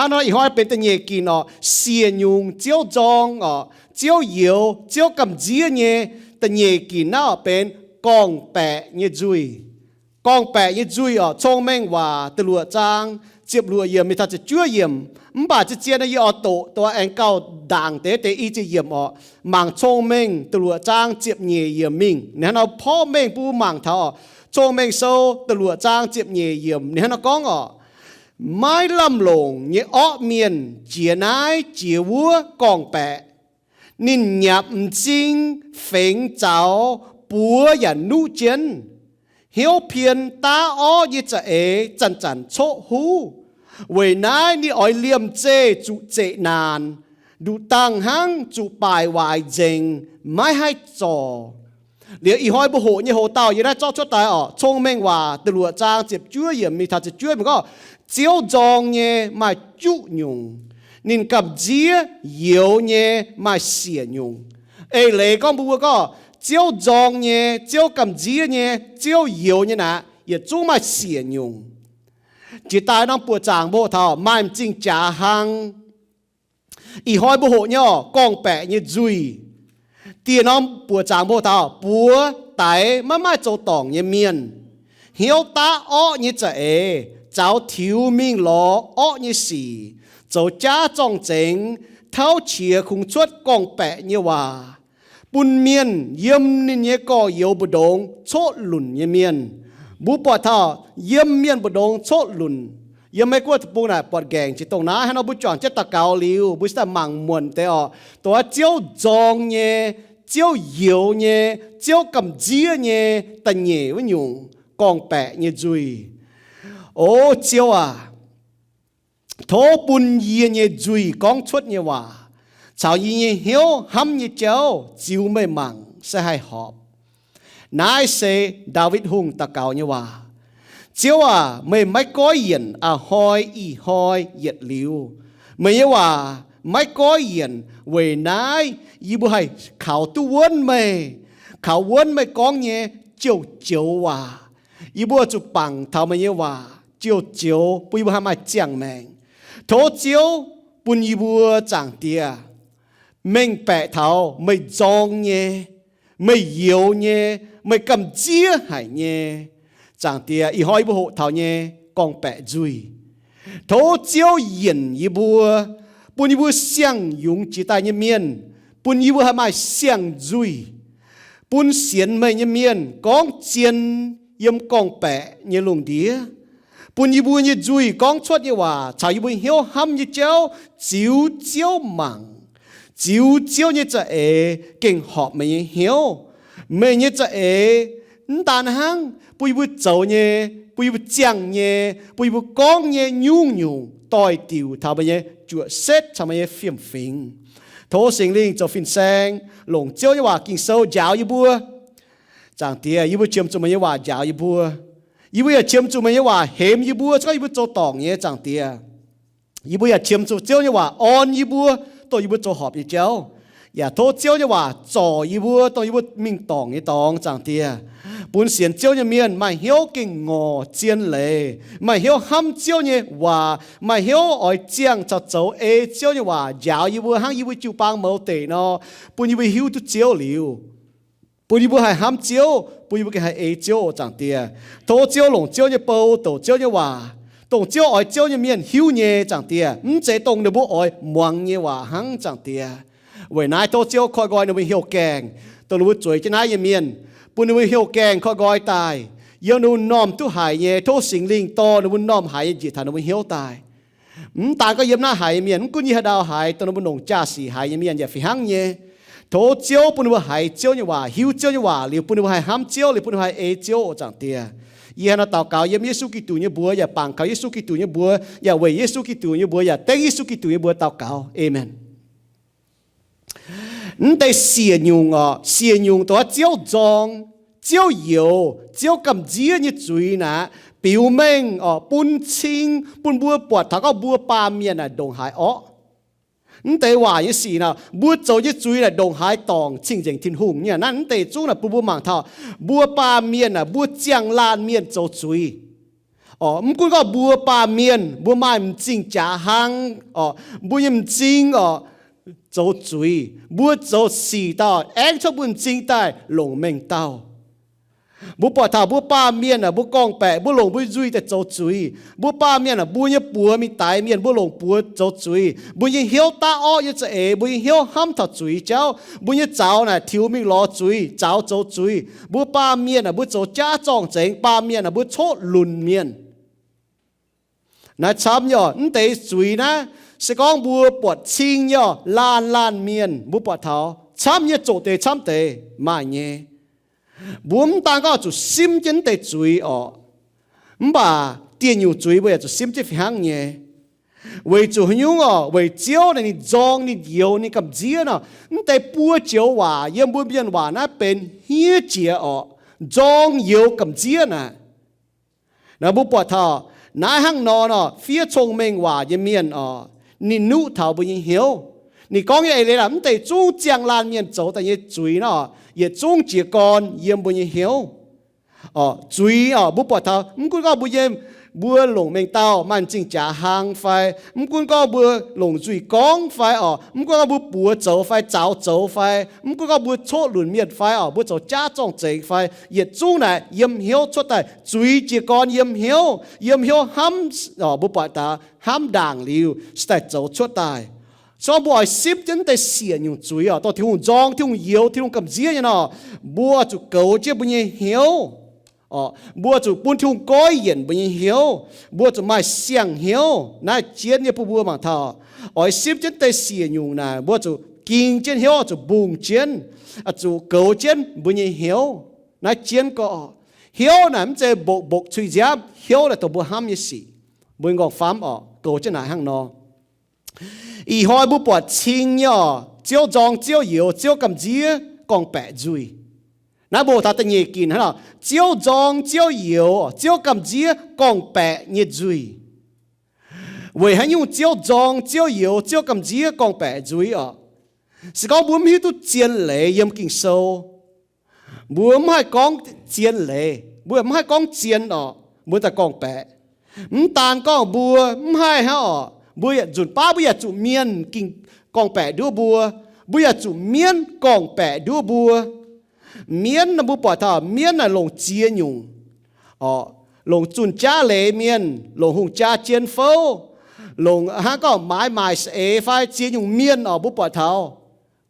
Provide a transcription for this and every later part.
Hnangv nor ih hnoi benx da'nyeic ginc orqc, siec nyungc, Ziouv nzorng orqc, Ziouv youx, Ziouv gamh nziev nyei. Da'nyeic ginc naaiv orqc benx gorngv-baeqc nyei nzuih. Gorngv-baeqc nyei nzuih orqc, Cong-Mengh Waac da'luoqc zaang ziepc luoqc yiemc mingh taux ziepc juov yiemc. Mv baac zien-zien yie oix doqc dongh aengx gauh ndaangc deix deix i ziepc yiemc orqc, mangc Cong-Mengh da'luoqc zaang ziepc nyeic yiemc mingh. Ninh hnangv nor porv mengh bun mbuo mangc taux orqc, Cong-Mengh Sou da'luoqc zaang ziepc nyeic yiemc ninh hnangv nor gorngv orqc, maiv lamh longc nyei orqv mienh jiex naaiv jiex wuov gorngv-baeqc. Ninh nyiapc m'zing fengx zaux buoz yaac nuqv jienv. Hnyouv pien daav orqv nyei za'eix zanc-zanc coqv huv. Weic naaiv ninh oix liemh zeih zuqc zeqc naanc, nduqc dangh hnangv zuqc baaic waaic nzengc, maiv haih zorc. Liuz ih hnoi mbuo hoqc nyei hoc-dauh yie naaiv zorqv cuotv daaih orqc, Cong-Mengh Waac da'luoqc zaang ziepc juov yiemc mingh taux ziepc juov yiemc gorngv, Ziouv nzorng nyei maaih juqv nyungc, ninh gamh nziev youx nyei maaih siec nyungc. Eix leiz gorngv mbuo mbuo gorngv Ziouv nzorng nyei, Ziouv gamh nziev nyei, Ziouv youx nyei naaic, yietc zungv maaih siec nyungc. Jiex daaih norm buoqc zaangc mbuo hoqc taux maaih m'zing jaax hlang. Ih hnoi mbuo hoqc nyei orqc, gorngv-baeqc nyei nzuih. Dieh norm buoqc zaangc mbuo hoqc taux buoz daix maiv maaih zoux dorngc nyei mienh, hnyouv daav orqv nyei za'eix, zaux tiux mingh lorz orqv nyei sic, zoux jaav zorng-zengx, tauv qiex kungx cuotv gorngv-baeqc nyei waac, bun mienh yiem ninh nyei gorx-youz mbu'ndongx coqv lunc nyei mienh. Mbuo buatc taux yiem mienh mbu'ndongx coqv lunc. Yiem Meiv Guoqv deic-bung naaic buatc nqaengc jiex dongh naaiv. Hnangv nor mbuo juangc jienv daux gaux liuz, mbuo se daaih mangc muonc deix orqc, dongh wuov Ziouv nzorng nyei, Ziouv youx nyei, Ziouv gamh nziev nyei da'nyeic wuov nyungc, gorngv-baeqc nyei nzuih. O Ziouv aac, tov bun yie nyei nzuih gorngv cuotv nyei waac caux yie nyei hnyouv hnamv nyei jauv ziux meih mangc se haih horpc. Naaiv se Ndaawitv Hungh daux gaux nyei waac. Ziouv aac, meih maiv goiv yienc a'hnoi ih hnoi yietc liuz. Meih nyei waac maiv goiv yienc. Weic naaiv yie mbuo haih kaux duqv wuonv meih, kaux wuonv meih gorngv nyei joux-joux waac. Yie mbuo zuqc bangc taux meih nyei waac joux-joux bun yie mbuo haih maaih ziangh maengc. Tov Ziouv bun yie mbuo, Zaangc Diex, mengh baeqc taux meih nzorng nyei, meih youx nyei, meih gamh nziev haic nyei. Zaangc Diex, ih hnoi yie mbuo hoqc taux nyei gorngv-baeqc nzuih, tov Ziouv yienc yie mbuo, bun yie mbuo siang-yungz jiex daaih nyei mienh, bun yie mbuo haih maaih siang-nzuih, bun sienx meih nyei mienh gorngv zien yiem gorngv-baeqc nyei lungh ndiev, bun yie mbuo nyei nzuih gorngv cuotv nyei waac caux yie mbuo hnyouv hnamv nyei jauv ziux Ziouv mangc, ziux Ziouv nyei za'eix gengh horpc meih nyei hnyouv. Meih nyei za'eix mv daan hnangv bun yie mbuo zoux nyei, bun yie mbuo ziangh nyei, bun yie mbuo gorngv nyei nyungc-nyungc doix-diuc taux meih nyei juoqc setv caux meih nyei fiem-fingx. Tov Singx Lingh zoux fin-saeng longc Ziouv nyei waac Ging-Sou njaaux yie mbuo. Zaangc Diex, yie mbuo qiemx zuqc meih nyei waac njaaux yie mbuo. Yie mbuo yaac qiemx zuqc meih nyei waac hemx yie mbuo, zungv yie mbuo zoux dorngc nyei, Zaangc Diex. Yie mbuo yaac qiemx zuqc Ziouv nyei waac orn yie mbuo, dongh yie mbuo zoux horpc nyei jauv. Yaac tov Ziouv nyei waac zorc yie mbuo, dongh yie mbuo mingh dorngc nyei dorngx, Zaangc Diex. Bun sienx Ziouv nyei mienh maaih hnyouv gengh ngorc zien leiz, maaih hnyouv hnamv Ziouv nyei waac, maaih hnyouv oix ziangh caux zoux ei Ziouv nyei waac njaaux yie mbuo hnangv yie mbuo jiu-baang mouz deic nor, bun yie mbuo hiuv duqv Ziouv liuz, bun yie mbuo haih hnamv Ziouv, bun yie mbuo gengh haih ei Ziouv oc, Zaangc Diex. Tov Ziouv longc Ziouv nyei bou douc Ziouv nyei waac, dongh Ziouv oix Ziouv nyei mienh hiuv nyei, Zaangc Diex, mv zeiz dongh ninh mbuo oix muangx nyei waac hnangv, Zaangc Diex. Weic naaiv tov Ziouv koi nqoi ninh mbuo hnyouv gaengh, dongh ninh mbuo zueiz jienv naaiv nyei mienh, bun ninh mbuo hnyouv gaengh koi nqoi daaih, yiem ninh mbuo m'normh duqv haiz nyei, tov Singx Lingh dorh ninh mbuo m'normh haiz nyei njiec taux ninh mbuo hnyouv daaih. Mv daan gorngv yiem naaiv haiz nyei mienh, mv gunv yie haaix ndau haiz, dongh ninh mbuo longc jaa-sic haiz nyei mienh yaac fih hnangv nyei. Tov Ziouv bun ninh mbuo haiz Ziouv nyei waac, hiuv Ziouv nyei waac liuz, bun ninh mbuo haih hnamv Ziouv liuz, bun ninh mbuo haih ei Ziouv oc, Zaangc Diex. Yie hnangv naaiv daux gaux yiem Yesu Giduc nyei mbuox, yaac bangc kaux Yesu Giduc nyei mbuox, yaac weic Yesu Giduc nyei mbuox, yaac dengv Yesu Giduc nyei mbuox daux gaux. Aamen. Mv deix siec nyungc orqc, siec nyungc dongh Ziouv nzorng, Ziouv youx, Ziouv gamh nziev nyei zuiz naaic, biux mengh orqc, bun cing, bun mbuo buatc taux gorngv mbuo baamh mienh naaic ndongc haaix orqv. Mv deix waac nyei sic naaic, mbuo zoux nyei zuiz naaic ndongc haaix dorngc cing-nzengc Tin-Hungh nyei. Naaiv mv deix zungv naaic bun mbuo mangc taux mbuo baamh mienh naaic, mbuo ziangh laanh mienh zoux zuiz. Mv gunv gorngv mbuo baamh mienh mbuo maaih m'zing jaax hlang, mbuo nyei m'zing oc zoux zuiz, mbuo zoux sic dauh aengv cuotv mbuo m'zing daaih longc mengh dauh. Mbuo buatc taux mbuo baamh mienh aah, mbuo gorngv-baeqc, mbuo longc mbuo nzuih daaih zoux zuiz. Mbuo baamh mienh aah, mbuo nyei buoz mingh daix mienh, mbuo longc buoz zoux zuiz. Mbuo nyei hnyouv daav orqv nyei za'eix, mbuo nyei hnyouv hnamv taux zuiz jauv. Mbuo nyei zaux naaic tiux mingh lorz zuiz, zaux zoux zuiz. Mbuo baamh mienh aah, mbuo zoux jaav zorng-zengx. Baamh mienh aah, mbuo coqv lunc mienh. Naaiv camv nyei oc. Mv deix zuiz naaiv, se gorngv mbuo buatc cing nyei oc, laanh laanh mienh mbuo buatc taux camv nyei, zoqc deix camv deix maaih nyei. Mbuo mv daan gorngv zuqc simv jienv mv deix zuiz orqc, mv baac dieh nyungc zuiz mbuo yaac zuqc simv jienv fih hnangv nyei. Weic zuqc haaix nyungc orqc? Weic Ziouv naaic ninh nzorng ninh youx ninh gamh nziev nor, mv deix buo joux waac yiem mbuo mienh waac naaiv benx hniev jiex orqc, nzorng youx gamh nziev naaic. Naaiv mbuo buatc taux naaiv hnangv nor nor, fiev cong-mengh waac nyei mienh orqc, ninh nuqv taux mbuo nyei hnyouv. Ninh gorngv nyei eix leiz aah, mv deix zungv ziangh laanh mienh zoux daaih nyei zuiz nor, yietc zungv jiez gorn yiem mbuo nyei hnyouv. Zuiz orqc, mbuo buatc taux mv gunv gorngv mbuo nyei, mbuo longc mengh dauh maaih m'zing jaax hlang fai, mv gunv gorngv mbuo longc nzuih gorngv fai orqc, mv gunv gorngv mbuo buoz zoux fai zaux zoux fai, mv gunv gorngv mbuo coqv lunc mienh fai orqc, mbuo zoux jaav zorng-zengx fai, yietc zungv naaic yiem hnyouv cuotv daaih. Zuiz jiez gorn yiem hnyouv, yiem hnyouv hnamv, mbuo buatc taux hnamv ndaangc liuz se daaih zoux cuotv daaih. Se gorngv mbuo oix simv jienv mv deix siec nyungc zuiz orqc, dongh Tin-Hungh nzorng, Tin-Hungh youx, Tin-Hungh gamh nziev nyei nor, mbuo zuqc goux jienv mbuo nyei hnyouv. Mbuo zuqc bun Tin-Hungh goiv yienc mbuo nyei hnyouv. Mbuo zuqc maaih siang-hnyouv. Naaiv jienv nyei bun mbuo mangc taux oix simv jienv deix siec nyungc naaic, mbuo zuqc ging jienv hnyouv, zuqc mbungh jienv, zuqc goux jienv mbuo nyei hnyouv. Naaiv jienv gorqv, hnyouv naaic mv zeiz mbokc mbokc cui nziaamv. Hnyouv naaic dongh mbuo hnamv nyei sic. Mbuo nqorngv-famv orqc, goux jienv naaic hnangv nor. Ih hnoi mbuo buatc cing nyei orqc, Ziouv nzorng, Ziouv youx, Ziouv gamh nziev gorngv-baeqc nzuih. Naaiv mbuo taux da'nyeic ginc hnangv nor, Ziouv nzorng, Ziouv youx, Ziouv gamh nziev gorngv-baeqc nyei nzuih. Weic haaix nyungc Ziouv nzorng, Ziouv youx, Ziouv gamh nziev gorngv-baeqc nzuih orqc? Se gorngv mbuo mv hiuv duqv zien leiz yiem Ging-Sou, mbuo mv haih gorngv zien leiz, mbuo mv haih gorngv zien orqc, mbuo daaih gorngv-baeqc. Mv daan gorngv mbuo mv haih hnangv orqc, mbuo yaac nzunc baav mbuo yaac zuqc mienh ging gorngv-baeqc nduov mbuo. Mbuo yaac zuqc mienv gorngv-baeqc nduov mbuo. Mienv nor mbuo buatc taux mienv naaic longc ziex nyungc orqc, longc zunh jaav leiz mienh, longc hungh jaa jien fouv, longc hnangv gorngv maaiz maaic saeng-eix fai ziex nyungc mienh orqc, mbuo buatc taux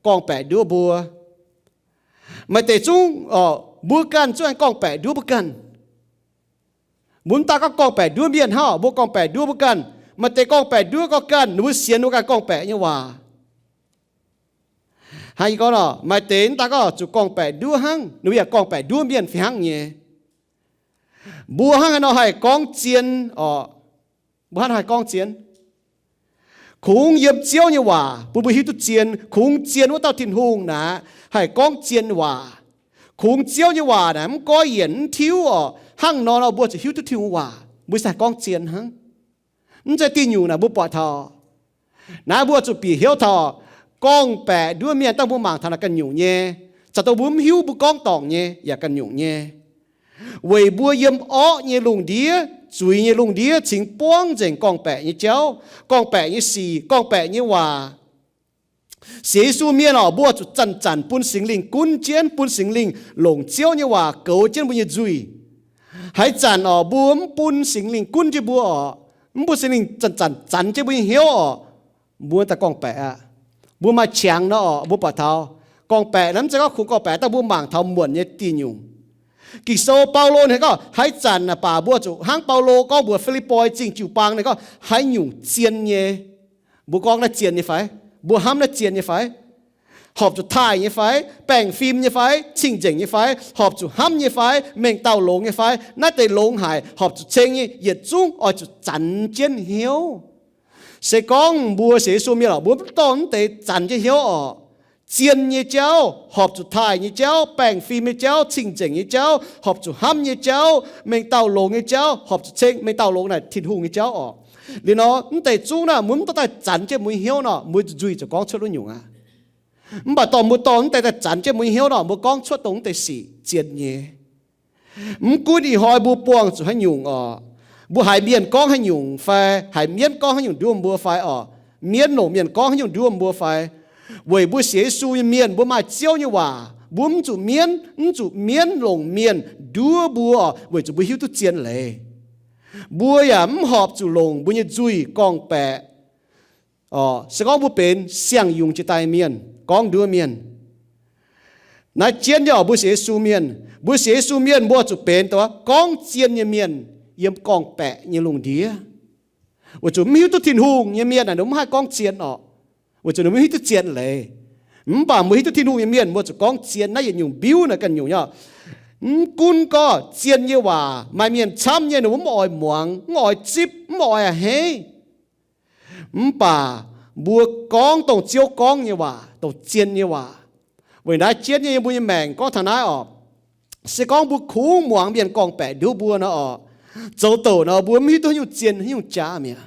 gorngv-baeqc nduov mbuo. Maaih deix zungv orqc, mbuo ganh zungv aengx gorngv-baeqc nduov mbuo ganh. Mbuo mv daan gorngv gorngv-baeqc nduov mienh hnangv orqc, mbuo gorngv-baeqc nduov mbuo ganh. Maaih deix gorngv-baeqc nduov gorngv ganh, ninh mbuo sienx ninh mbuo ganh gorngv-baeqc nyei waac. Hnangv yie gorngv nor, maaih deix mv daan gorngv zuqc gorngv-baeqc nduov hnangv, ninh mbuo yaac gorngv-baeqc nduov mienh fih hnangv nyei. Mbuo hnangv haaix nor haih gorngv zien orqc? Mbuo hnangv haaix gorngv zien? Kungx yiem Ziouv nyei waac bun mbuo hiuv duqv zien. Kungx zien wuov dauh Tin-Hungh naaic haih gorngv zien waac. Kungx Ziouv nyei waac naaic mv goiv yienc mv tiuv orqc. Hnangv nor nor mbuo zuqc hiuv duqv Tin-Hungh waac, mbuo se haih gorngv zien hnangv. Mv zeiz diuh nyungc naaic mbuo buatc taux. Naaiv mbuo zuqc bieqc hnyouv taux gorngv-baeqc nduov mienh dangh mbuo mangc taux naaic ganh nyungc nyei. Caux dongh mbuo mv hiuv mbuo gorngv dorngc nyei yaac ganh nyungc nyei. Weic mbuo yiem orqv nyei lungh ndiev, zuiz nyei lungh ndiev cingx buangv nzengc gorngv-baeqc nyei jauv, gorngv-baeqc nyei sic, gorngv-baeqc nyei waac. Sienx Yesu mienh orqc, mbuo zuqc zanc-zanc bun Singx Lingh gunv jienv, bun Singx Lingh longc Ziouv nyei waac goux jienv mbuo nyei nzuih. Haaix zanc orqc, mbuo mv bun Singx Lingh gunv jienv mbuo orqc, mv bun Singx Lingh zanc-zanc zanx jienv mbuo nyei hnyouv orqc, mbuo daaih gorngv-baeqc aqv. Mbuo maaih qangx nor orqc, mbuo buatc taux gorngv-baeqc naaiv mv zeiz gorngv kungx gorngv-baeqc dangh mbuo mangc taux muonc nyei diuh nyungc. Ging-Sou Baulo ninh gorngv haaix zanc naaic baac mbuo zuqc hnangv Baulo gorngv mbuox Fi^lipv^poi Zingh jiu-baang ninh gorngv haaix nyungc zien nyei. Mbuo gorngv naaiv zien nyei fai? Mbuo hnamv naaiv zien nyei fai? Horpc zuqc taaih nyei fai? Baengh fim nyei fai? Cing-nzengc nyei fai? Horpc zuqc hnamv nyei fai? Mengh dauh longx nyei fai? Naaiv deix longx haic, horpc zuqc ceng nyei, yietc zungv oix zuqc zanx jienv hnyouv. Se gorngv mbuo sienx Yesu mienh orqc, mbuo mv dorh mv deix zanx jienv hnyouv orqc, zien nyei jauv, horpc zuqc taaih nyei jauv, baengh fim nyei jauv, cing-nzengc nyei jauv, horpc zuqc hnamv nyei jauv, mengh dauh longx nyei jauv, horpc zuqc ceng, mengh dauh longx naaic Tin-Hungh nyei jauv orqc. Liuz nor mv deix zungv naaic mbuo mv dorh daaih zanx jienv mbuo nyei hnyouv nor, mbuo nzuih ziouc gorngv cuotv wuov nyungc aqv. Mv baac dorh mbuo dorh mv deix daaih zanx jienv mbuo nyei hnyouv nor, mbuo gorngv cuotv dongh mv deix sic zien nyei. Mv gunv ih hnoi mbuo buangh zuqc haaix nyungc orqc, Mbuo haiz mienh gorngv haaix nyungc fai haiz mienv gorngv haaix nyungc nduov mbuo fai orqc, mienv longc mienh gorngv haaix nyungc nduov mbuo fai, weic mbuo sienx Yesu nyei mienh mbuo maaih Ziouv nyei waac, mbuo mv zuqc mienv, mv zuqc mienv longc mienh nduov mbuo orqc, weic zuqc mbuo hiuv duqv zien leiz. Mbuo yaac mv horpc zuqc longc mbuo nyei nzuih gorngv-baeqc. Se gorngv mbuo benx siang-yungz jiex daaih mienh gorngv nduov mienh, naaiv jienv nyei orqc, mbuo sienx Yesu mienh, mbuo sienx Yesu mienh mbuo zuqc benx dongh gorngv zien nyei mienh yiem gorngv-baeqc nyei lungh ndiev. Weic zuqc mv hiuv duqv Tin-Hungh nyei mienh naaic ninh mv haih gorngv zien orqc, weic zuqc ninh mv hiuv duqv zien leiz. Mv baac mbuo hiuv duqv Tin-Hungh nyei mienh mbuo zuqc gorngv zien. Naaiv yietc nyungc mbiuv naaic ganh nyungc nyei orqc. Mv gunv gorngv zien nyei waac maaih mienh camv nyei ninh mbuo mv oix muangx, mv oix zipv, mv oix a'hneiv. Mv baac mbuo gorngv dongh Ziouv gorngv nyei waac, dongh zien nyei waac. Weic naaiv jienv nyei yiem mbuo nyei maengc gorngv taux naaiv orqc, se gorngv mbuo kungx muangx mienh gorngv-baeqc nduov mbuo nor orqc, zoux douc nor mbuo mv hiuv duqv haaix nyungc zien haaix nyungc jaav mi'aqv.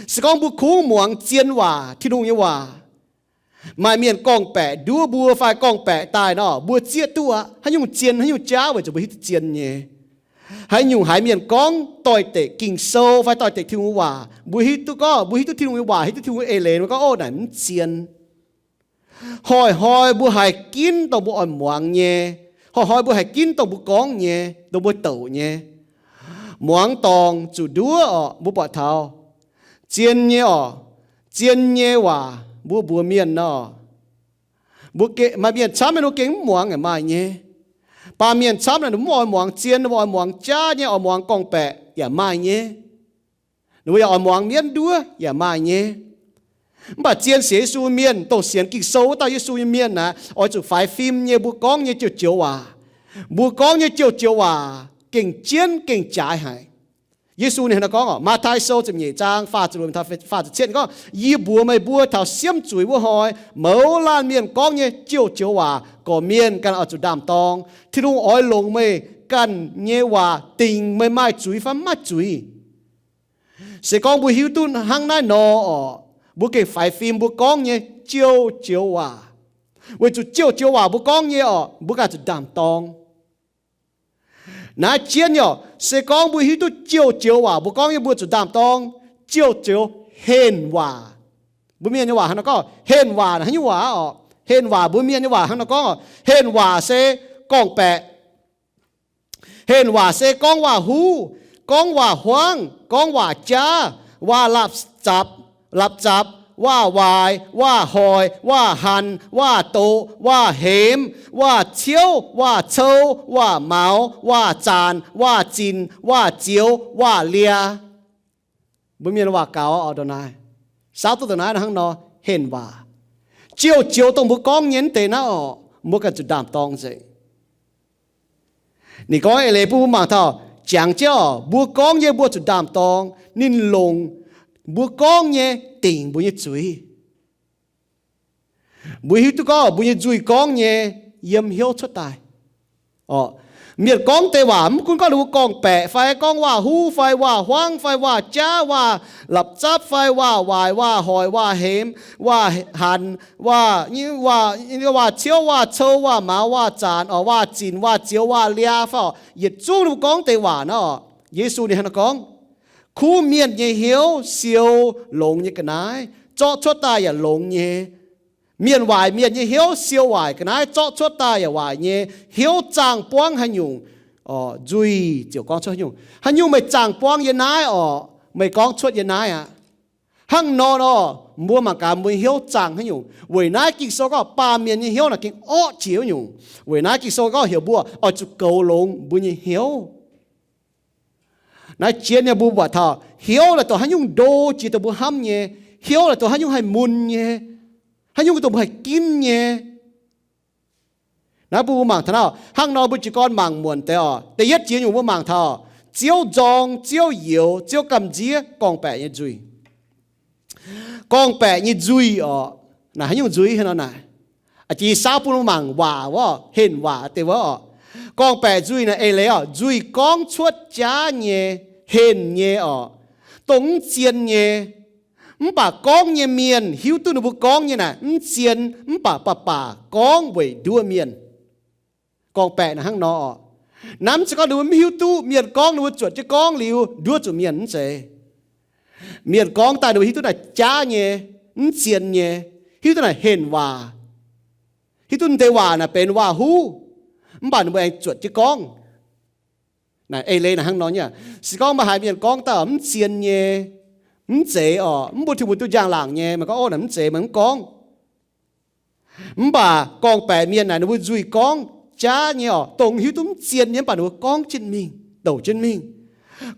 Se gorngv mbuo kungx muangx zien waac, Tin-Hungh nyei waac, maaih mienh gorngv-baeqc nduov mbuo fai gorngv-baeqc daaih nor, mbuo zieqv duqv aqv haaix nyungc zien haaix nyungc jaav weic zuqc mbuo hiuv duqv zien nyei. Haaix nyungc haiz mienh gorngv doix-dekc Ging-Sou fai doix-dekc Tin-Hungh waac, mbuo hiuv duqv gorngv mbuo hiuv duqv Tin-Hungh nyei waac, hiuv duqv Tin-Hungh eix leiz, mbuo gorngv, ov, naaic mv zien. Hnoi-hnoi mbuo haiz ginv dongh mbuo oix muangx nyei. Hnoi-hnoi mbuo haiz ginv dongh mbuo gorngv nyei, dongh mbuo douc nyei. Muangx dorngc zuqc nduov orqc, mbuo buatc taux zien nyei orqc, zien nyei waac mbuo mbuox mienh nor, mbuo maaih mienh camv mienh mbuo gengh mv muangx yaac maaih nyei. Baamh mienh camv naaic ninh mv oix muangx zien, ninh mbuo oix muangx jaav nyei, oix muangx gorngv-baeqc yaac maaih nyei. Ninh mbuo yaac oix muangx mienv nduov yaac maaih nyei. Mv baac zien sienx Yesu mienh, dongh sienx Ging-Sou wuov dauh Yesu nyei mienh naaic, oix zuqc faix fim nyei mbuo gorngv nyei joux-joux waac. Mbuo gorngv nyei joux-joux waac gengh jienv gengh jaaix haic. Yesu ninh hnangv naaiv gorngv orqc, Matv^tai Sou ziepc nyeic zaang faah ziepc luoqc taux faah ziepc cietv gorngv, Yie mbuox meih mbuo, taux siemv zuiz wuov hnoi, mouz laanh mienh gorngv nyei joux-joux waac gorqv mienh ganh oix zuqc ndaam-dorng. Tin-Hungh oix longc meih ganh nyei waac dingc meih maaih zuiz fai mv maaih zuiz. Se gorngv mbuo hiuv duqv hnangv naaiv nor orqc, mbuo gengh faix fim mbuo gorngv nyei joux-joux waac. Weic zuqc joux-joux waac mbuo gorngv nyei orqc, mbuo ganh zuqc ndaam-dorng. Naaiv jienv nyei orqc, se gorngv mbuo hiuv duqv joux-joux waac mbuo gorngv nyei mbuo zuqc ndaam-dorng, joux-joux henh waac. Mbuo mienh nyei waac hnangv nor gorngv henh waac haaix nyungc waac orqc? Henh waac mbuo mienh nyei waac hnangv nor gorngv orqc, henh waac se gorngv-baeqc. Henh waac se gorngv waac-huv, gorngv waac-huangv, gorngv waac-jaav, waac la'zapc, la'zapc, waac-waaic, waac-hoic, waac-hanc, waac-doqc, waac-hemx, waac-ciouv, waac-cou, waac-maux, waac-zaanc, waac-zinc, waac-zioux, waac-lia. Mbuo mienh waac gaux oc, ndongc naaiv, saauv duqv ndongc naaiv hnangv nor, henh waac. Joux-joux dongh mbuo gorngv nyei mv deix naaiv orqc, mbuo ganh zuqc ndaam-dorng nzengc. Ninh gorngv eix leiz bun mbuo mangc taux, jangx jienv orqc, mbuo gorngv nyei mbuo zuqc ndaam-dorng. Ninh longc mbuo gorngv nyei dingc mbuo nyei zuiz. Mbuo hiuv duqv gorngv mbuo nyei nzuih gorngv nyei yiem hnyouv cuotv daaih. Mienh gorngv deix waac mv gunv gorngv ninh mbuo gorngv-baeqc fai gorngv waac-huv fai waac-huangv fai waac-jaav, waac la'zapc fai waac-waaic, waac-hoic, waac-hemx, waac-hanc, waac, waac-ciouv, waac-cou, waac-maux, waac-zaanc, waac-zinc, waac-zioux, waac-lia fai orqc, yietc zungv ninh mbuo gorngv deix waac naaiv orqc, Yesu ninh hnangv naaiv gorngv, kuv mienh nyei hnyouv siou longx nyei ga'naaiv zorqv cuotv daaih yaac longx nyei. Mienh waaic mienh nyei hnyouv siou waaic ga'naaiv zorqv cuotv daaih yaac waaic nyei. Hnyouv zaangh buangv haaix nyungc, nzuih ziouc gorngv cuotv haaix nyungc. Haaix nyungc meih zaangh buangv yie naaiv orqc, meih gorngv cuotv yie naaiv aqv. Hnangv nor nor, mbuo mangc gaax mbuo nyei hnyouv zaangh haaix nyungc. Weic naaiv Ging-Sou gorngv baamh mienh nyei hnyouv naaic gengh orqv jiex wuov nyungc. Weic naaiv Ging-Sou gorngv heuc mbuo oix zuqc goux longx mbuo nyei hnyouv. Naaiv jien nyei mbuo buatc taux hnyouv naaic dongh haaix nyungc ndo jiex dongh mbuo hnamv nyei. Hnyouv naaic dongh haaix nyungc haih mun nyei, haaix nyungc dongh mbuo haih ginv nyei. Naaiv bun mbuo mangc taux naaiv, hnangv nor mbuo jiez gorn mangc muonc deix oc. Da'yietv jiex nyungc mbuo mangc taux Ziouv nzorng, Ziouv youx, Ziouv gamh nziev gorngv-baeqc nyei nzuih. Gorngv-baeqc nyei nzuih orqc, naaic haaix nyungc nzuih nor naaic? Jiex saauv bun mbuo mangc waac wuov, henh waac deix wuov orqc. Gorngv-baeqc nzuih naaic eix leiz orqc, nzuih gorngv cuotv jaav nyei, henh nyei orqc, dongh mv zien nyei. Mv baac gorngv nyei mienh hiuv duqv ninh mbuo gorngv nyei naaic mv zien, mv baac baac baac gorngv weic nduov mienh. Gorngv-baeqc naaic hnangv nor orqc. Naaiv mv zeiz gorngv ninh mbuo mv hiuv duqv mienh gorngv, ninh mbuo zuotc jienv gorngv liuz nduov zuqc mienh, mv zeiz. Mienh gorngv daaih ninh mbuo hiuv duqv naaic jaav nyei, mv zien nyei, hiuv duqv naaic henh waac, hiuv duqv deix waac naaic benx waac-huv, mv baac ninh mbuo aengx zuotc jienv gorngv. Naaic eix leiz naaic hnangv nor nyei. Se gorngv meih haiz mienh gorngv daaih mv zien nyei, mv zeiz orqc, mv bun Tin-Hungh duqv njang-laangc nyei, meih gorngv, Ov, naaic mv zeiz, meih mv gorngv. Mv baac gorngv-baeqc mienh naaic ninh mbuo nzuih gorngv jaav nyei orqc, dongh hiuv duqv mv zien nyei, mv baac ninh mbuo gorngv jienv mingh, douc jienv mingh.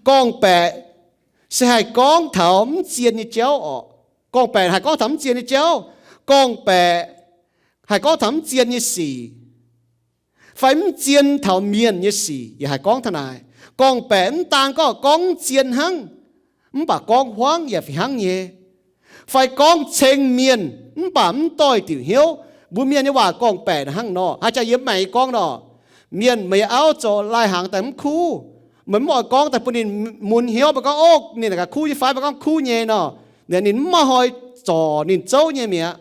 Gorngv-baeqc se haih gorngv taux mv zien nyei jauv orqc. Gorngv-baeqc haih gorngv taux mv zien nyei jauv. Gorngv-baeqc haih gorngv taux mv zien nyei sic, fai mv zien taux mienh nyei sic yaac haih gorngv taux naaic. Gorngv-baeqc mv daan gorngv gorngv mv zien hnangv, mv baac gorngv hmuangv yaac fih hnangv nyei. Fai gorngv ceng mienh mv baac mv doix-diuc hnyouv. Mbuo mienh nyei waac gorngv-baeqc hnangv nor, haaix jaax yiem maengc nyei gorngv nor, mienh meih nyei auv zoux lai-hnaangx daaih mv kuv, meih mv oix gorngv daaih bun ninh mun hnyouv, meih gorngv, Ov, ninh naaic gaax kuv nyei fai? Meih gorngv kuv nyei nor, ninh mv maaih hnoi zorc ninh zouv nyei mi'aqv.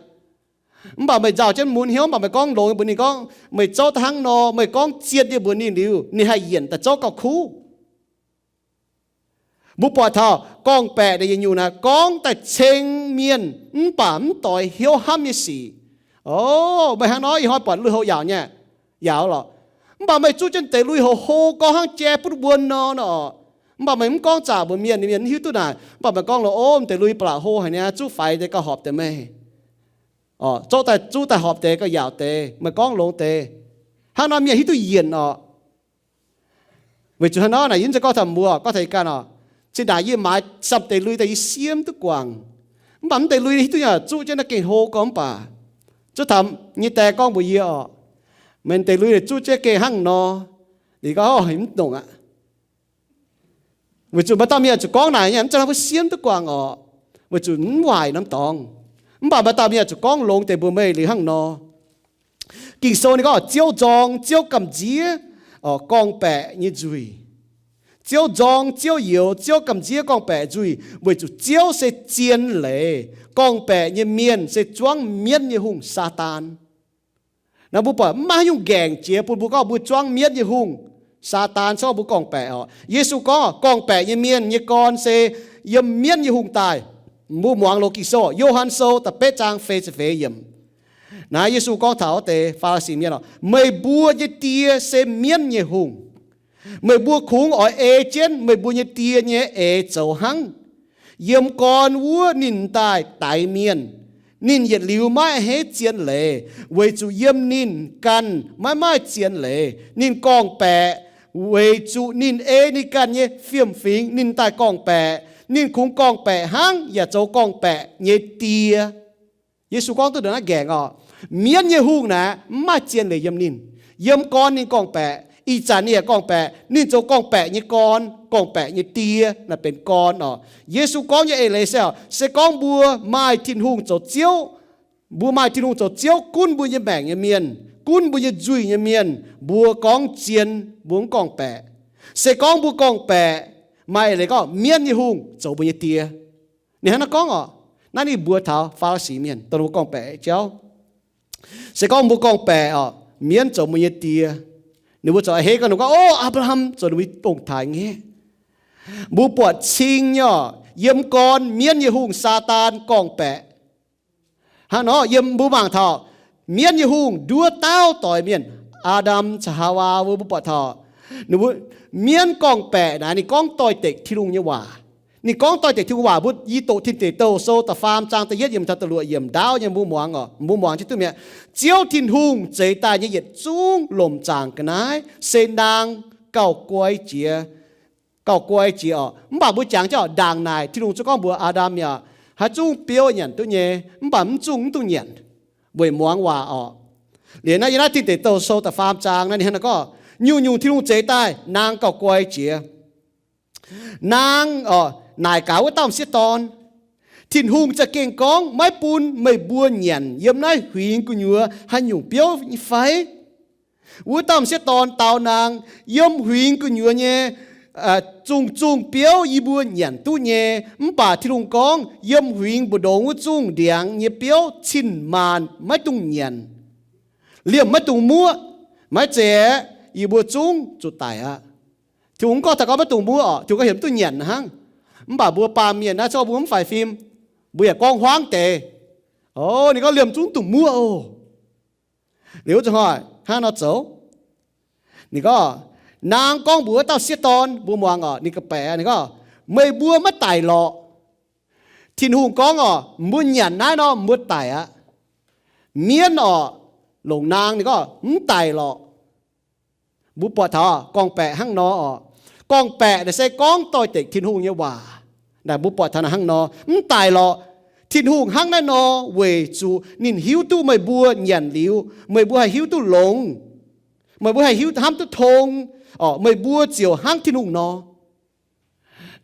Mv baac meih nzauh jienv mun hnyouv, mv baac meih gorngv longx mbuox ninh gorngv, Meih zouv daaih hnangv nor, meih gorngv zien nyei mbuox ninh liuz, ninh haih yienc daaih zouv gauh kuv. Mbuo buatc taux gorngv-baeqc naaic yietc nyungc naaic gorngv daaih ceng mienh mv baac mv doix hnyouv hnamv nyei sic. O, meih hnangv nor ih hnoi buatc lui-houx yaauc nyei, yaauc lorqc. Mv baac meih zuqv jienv deix lui-houx hlo gorngv hnangv jai butv wuon nor, nor orqc. Mv baac meih mv gorngv zaqc mbuox mienh, mienh mv hiuv duqv naaic. Mv baac meih gorngv lorqc, Ov, deix lui ba'laqc hlo haic niaa, zuqv faix deix gauh horpc deix meih. Orqc, zouv daaih zuqv daaih horpc deix gauh yaauc deix, meih gorngv longx deix. Hnangv nor mienh hiuv duqv yienc orqc. Weic zuqc hnangv nor naaic yie mv zeiz gorngv taux mbuo, gorngv taux yie ganh orqc. Zinh ndaangc yie maaiz samv deix lui daaih yie siemv duqv guangc. Mv baac mv deix lui hiuv duqv yaac zuqv jienv naaiv gengh hlo gorngv mv baac, zuqv taux nyei die gorngv mbuox yie orqc, meih deix lui zuqv jienv gengh hnangv nor. Yie gorngv, Mv nongc aqv. Weic zuqc maaih dauh mienh zuqc gorngv naaic nyei, mv zeiz hnangv mbuo siemv duqv guangc orqc, weic zuqc mv waaic norm dorngx. Mv baac maaih dauh mienh zuqc gorngv longx deix mbuox meih liuz hnangv nor. Ging-Sou ninh gorngv, Ziouv nzorng, Ziouv gamh nziev gorngv-baeqc nyei nzuih. Ziouv nzorng, Ziouv youx, Ziouv gamh nziev gorngv-baeqc nzuih, weic zuqc Ziouv se zien leiz. Gorngv-baeqc nyei mienh se zuangv mienv nyei hungh, Saadaan. Naaiv mbuo buatc mv maaih haaix nyungc nqaengc jiex bun mbuo gorngv mbuo zuangv mienv nyei hungh, Saadaan, se gorngv mbuo gorngv-baeqc orqc. Yesu gorngv, gorngv-baeqc nyei mienh nyei gorn se yiem mienv nyei hungh daaih. Mbuo muangx loz Ging-Sou, Yo^han Sou da'betv zaang feix ziepc feix yiemc. Naaiv Yesu gorngv taux wuov deix Faa^li^si mienh orqc, Meih mbuo nyei die se mienv nyei hungh. Meih mbuo kungx oix ei jienv meih mbuo nyei die nyei eix zoux hnangv. Yiem gorn wuov ninh daaih daix mienh. Ninh yietc liuz maiv a'hneiv zien leiz, weic zuqc yiem ninh ganh maiv maaih zien leiz. Ninh gorngv-baeqc weic zuqc ninh ei ninh ganh nyei fiem-fingx ninh daaih gorngv-baeqc. Ninh kungx gorngv-baeqc hnangv yaac zoux gorngv-baeqc nyei die. Yesu gorngv duqv ndongc naaiv nqaengc orqc. Mienv nyei hungh naaic mv maaih zien leiz yiem ninh. Yiem gorn ninh gorngv-baeqc, ih zanc ninh yaac gorngv-baeqc. Ninh zoux gorngv-baeqc nyei gorn, gorngv-baeqc nyei die, naaiv benx gorn orqc. Yesu gorngv nyei eix leiz se, se gorngv mbuo maaih Tin-Hungh zoux Ziouv, mbuo maaih Tin-Hungh zoux Ziouv gunv mbuo nyei maengc nyei mienh, gunv mbuo nyei nzuih nyei mienh, mbuo gorngv zien, mbuo mv gorngv-baeqc. Se gorngv mbuo gorngv-baeqc, maaih eix leiz gorngv mienv nyei hungh zoux mbuo nyei die. Ninh hnangv naaiv gorngv orqc. Naaiv ninh mbuox taux Faa^li^si mienh, dongh ninh mbuo gorngv-baeqc jauv. Se gorngv mbuo gorngv-baeqc orqc, mienv zoux mbuo nyei die. Ninh mbuo ziouc a'hneiv gorngv, ninh gorngv, Ov, Apc^laa^ham zoux ninh mbuo nyei ong-taaix ngaeqv. Mbuo buatc cing nyei orqc, yiem gorn mienv nyei hungh Saadaan gorngv-baeqc. Hnangv nor yiem mbuo mangc taux mienv nyei hungh nduov dauh doix mienh, Aa^ndam caux Haawaa wuov, mbuo buatc taux ninh mbuo, mienv gorngv-baeqc naaic ninh gorngv doix-dekc Tin-Hungh nyei waac. Ninh gorngv doix-dekc Tin-Hungh waac. Mbuo i doqc Tin Deic Douh Sou da'faam zaang da'yietv yiemc taux da'luoqc yiemc ndaauv nyei mbuo muangx orqc, mbuo muangx jienv duqv mi'aqv. Ziouv Tin-Hungh zeix daaih nyei yietc zungv lomc zaangc ga'naaiv se naang gauh guai jiex, gauh guai jiex orqc. Mv baac mbuo jangx jienv orqc, ndaangc naaic Tin-Hungh zuqc gorngv mbuox Aa^ndam mi'aqv, haaix zungv biouv nyanc duqv nyei, mv baac mv zungv mv dungx nyanc, weic muangx waac orqc. Liuz naaiv yiem naaiv Tin Deic Douh Sou da'faam zaang naaiv ninh hnangv naaiv gorngv, nyungc-nyungc Tin-Hungh zeix daaih naang gauh guai jiex. Naang orqc, naaic gaax wuov dauh m'sieqv dorn, Tin-Hungh za'gengh gorngv, Maiv bun meih mbuo nyanc yiem naaiv huingx gu'nyuoz haaix nyungc biouv nyei fai? Wuov dauh m'sieqv dorn dau naang, Yiem huingx gu'nyuoz nyei zungh zungh biouv yie mbuo nyanc duqv nyei, mv baac Tin-Hungh gorngv, Yiem huingx mbu'ndongx wuov zungh ndiangx nyei biouv cin-maanc maiv dungx nyanc, liemh maiv dungx muoqv. Maiv zeiz aeqv, yie mbuo zungv zuqc daic aqv. Tin-Hungh mv gorngv taux gorngv maiv dungx muoqv orqc, Tin-Hungh gauh heuc mv duqv nyanc hnangv. Mv baac mbuo baamh mienh naaiv, zungv mbuo mv faix fim, mbuo yaac gorngv huaangv deix. O, ninh gorngv liemh zungv dungx muoqv oc. Liuz wuov zanc hnoi hnangv nor zoux. Ninh gorngv, naang gorngv mbuox wuov dauh sieqv dorn, mbuo muangx orqc, ninh ga'baeqc, ninh gorngv, meih mbuo maiv daic lorqc. Tin-Hungh gorngv orqc, mbuo nyanc naaiv nor mbuo daic aqv. Mienv orqc, longc naang, ninh gorngv, mv daic lorqc. Mbuo buatc taux gorngv-baeqc hnangv nor orqc. Gorngv-baeqc naaic se gorngv doix-dekc Tin-Hungh nyei waac. Naaic mbuo buatc taux naaic hnangv nor, mv daic lorqc. Tin-Hungh hnangv naaiv nor weic zuqc ninh hiuv duqv meih mbuo nyanc liuz, meih mbuo haih hiuv duqv longx, meih mbuo haih hiuv hnamv duqv tong, orqc, meih mbuo ziouc hnangv Tin-Hungh nor.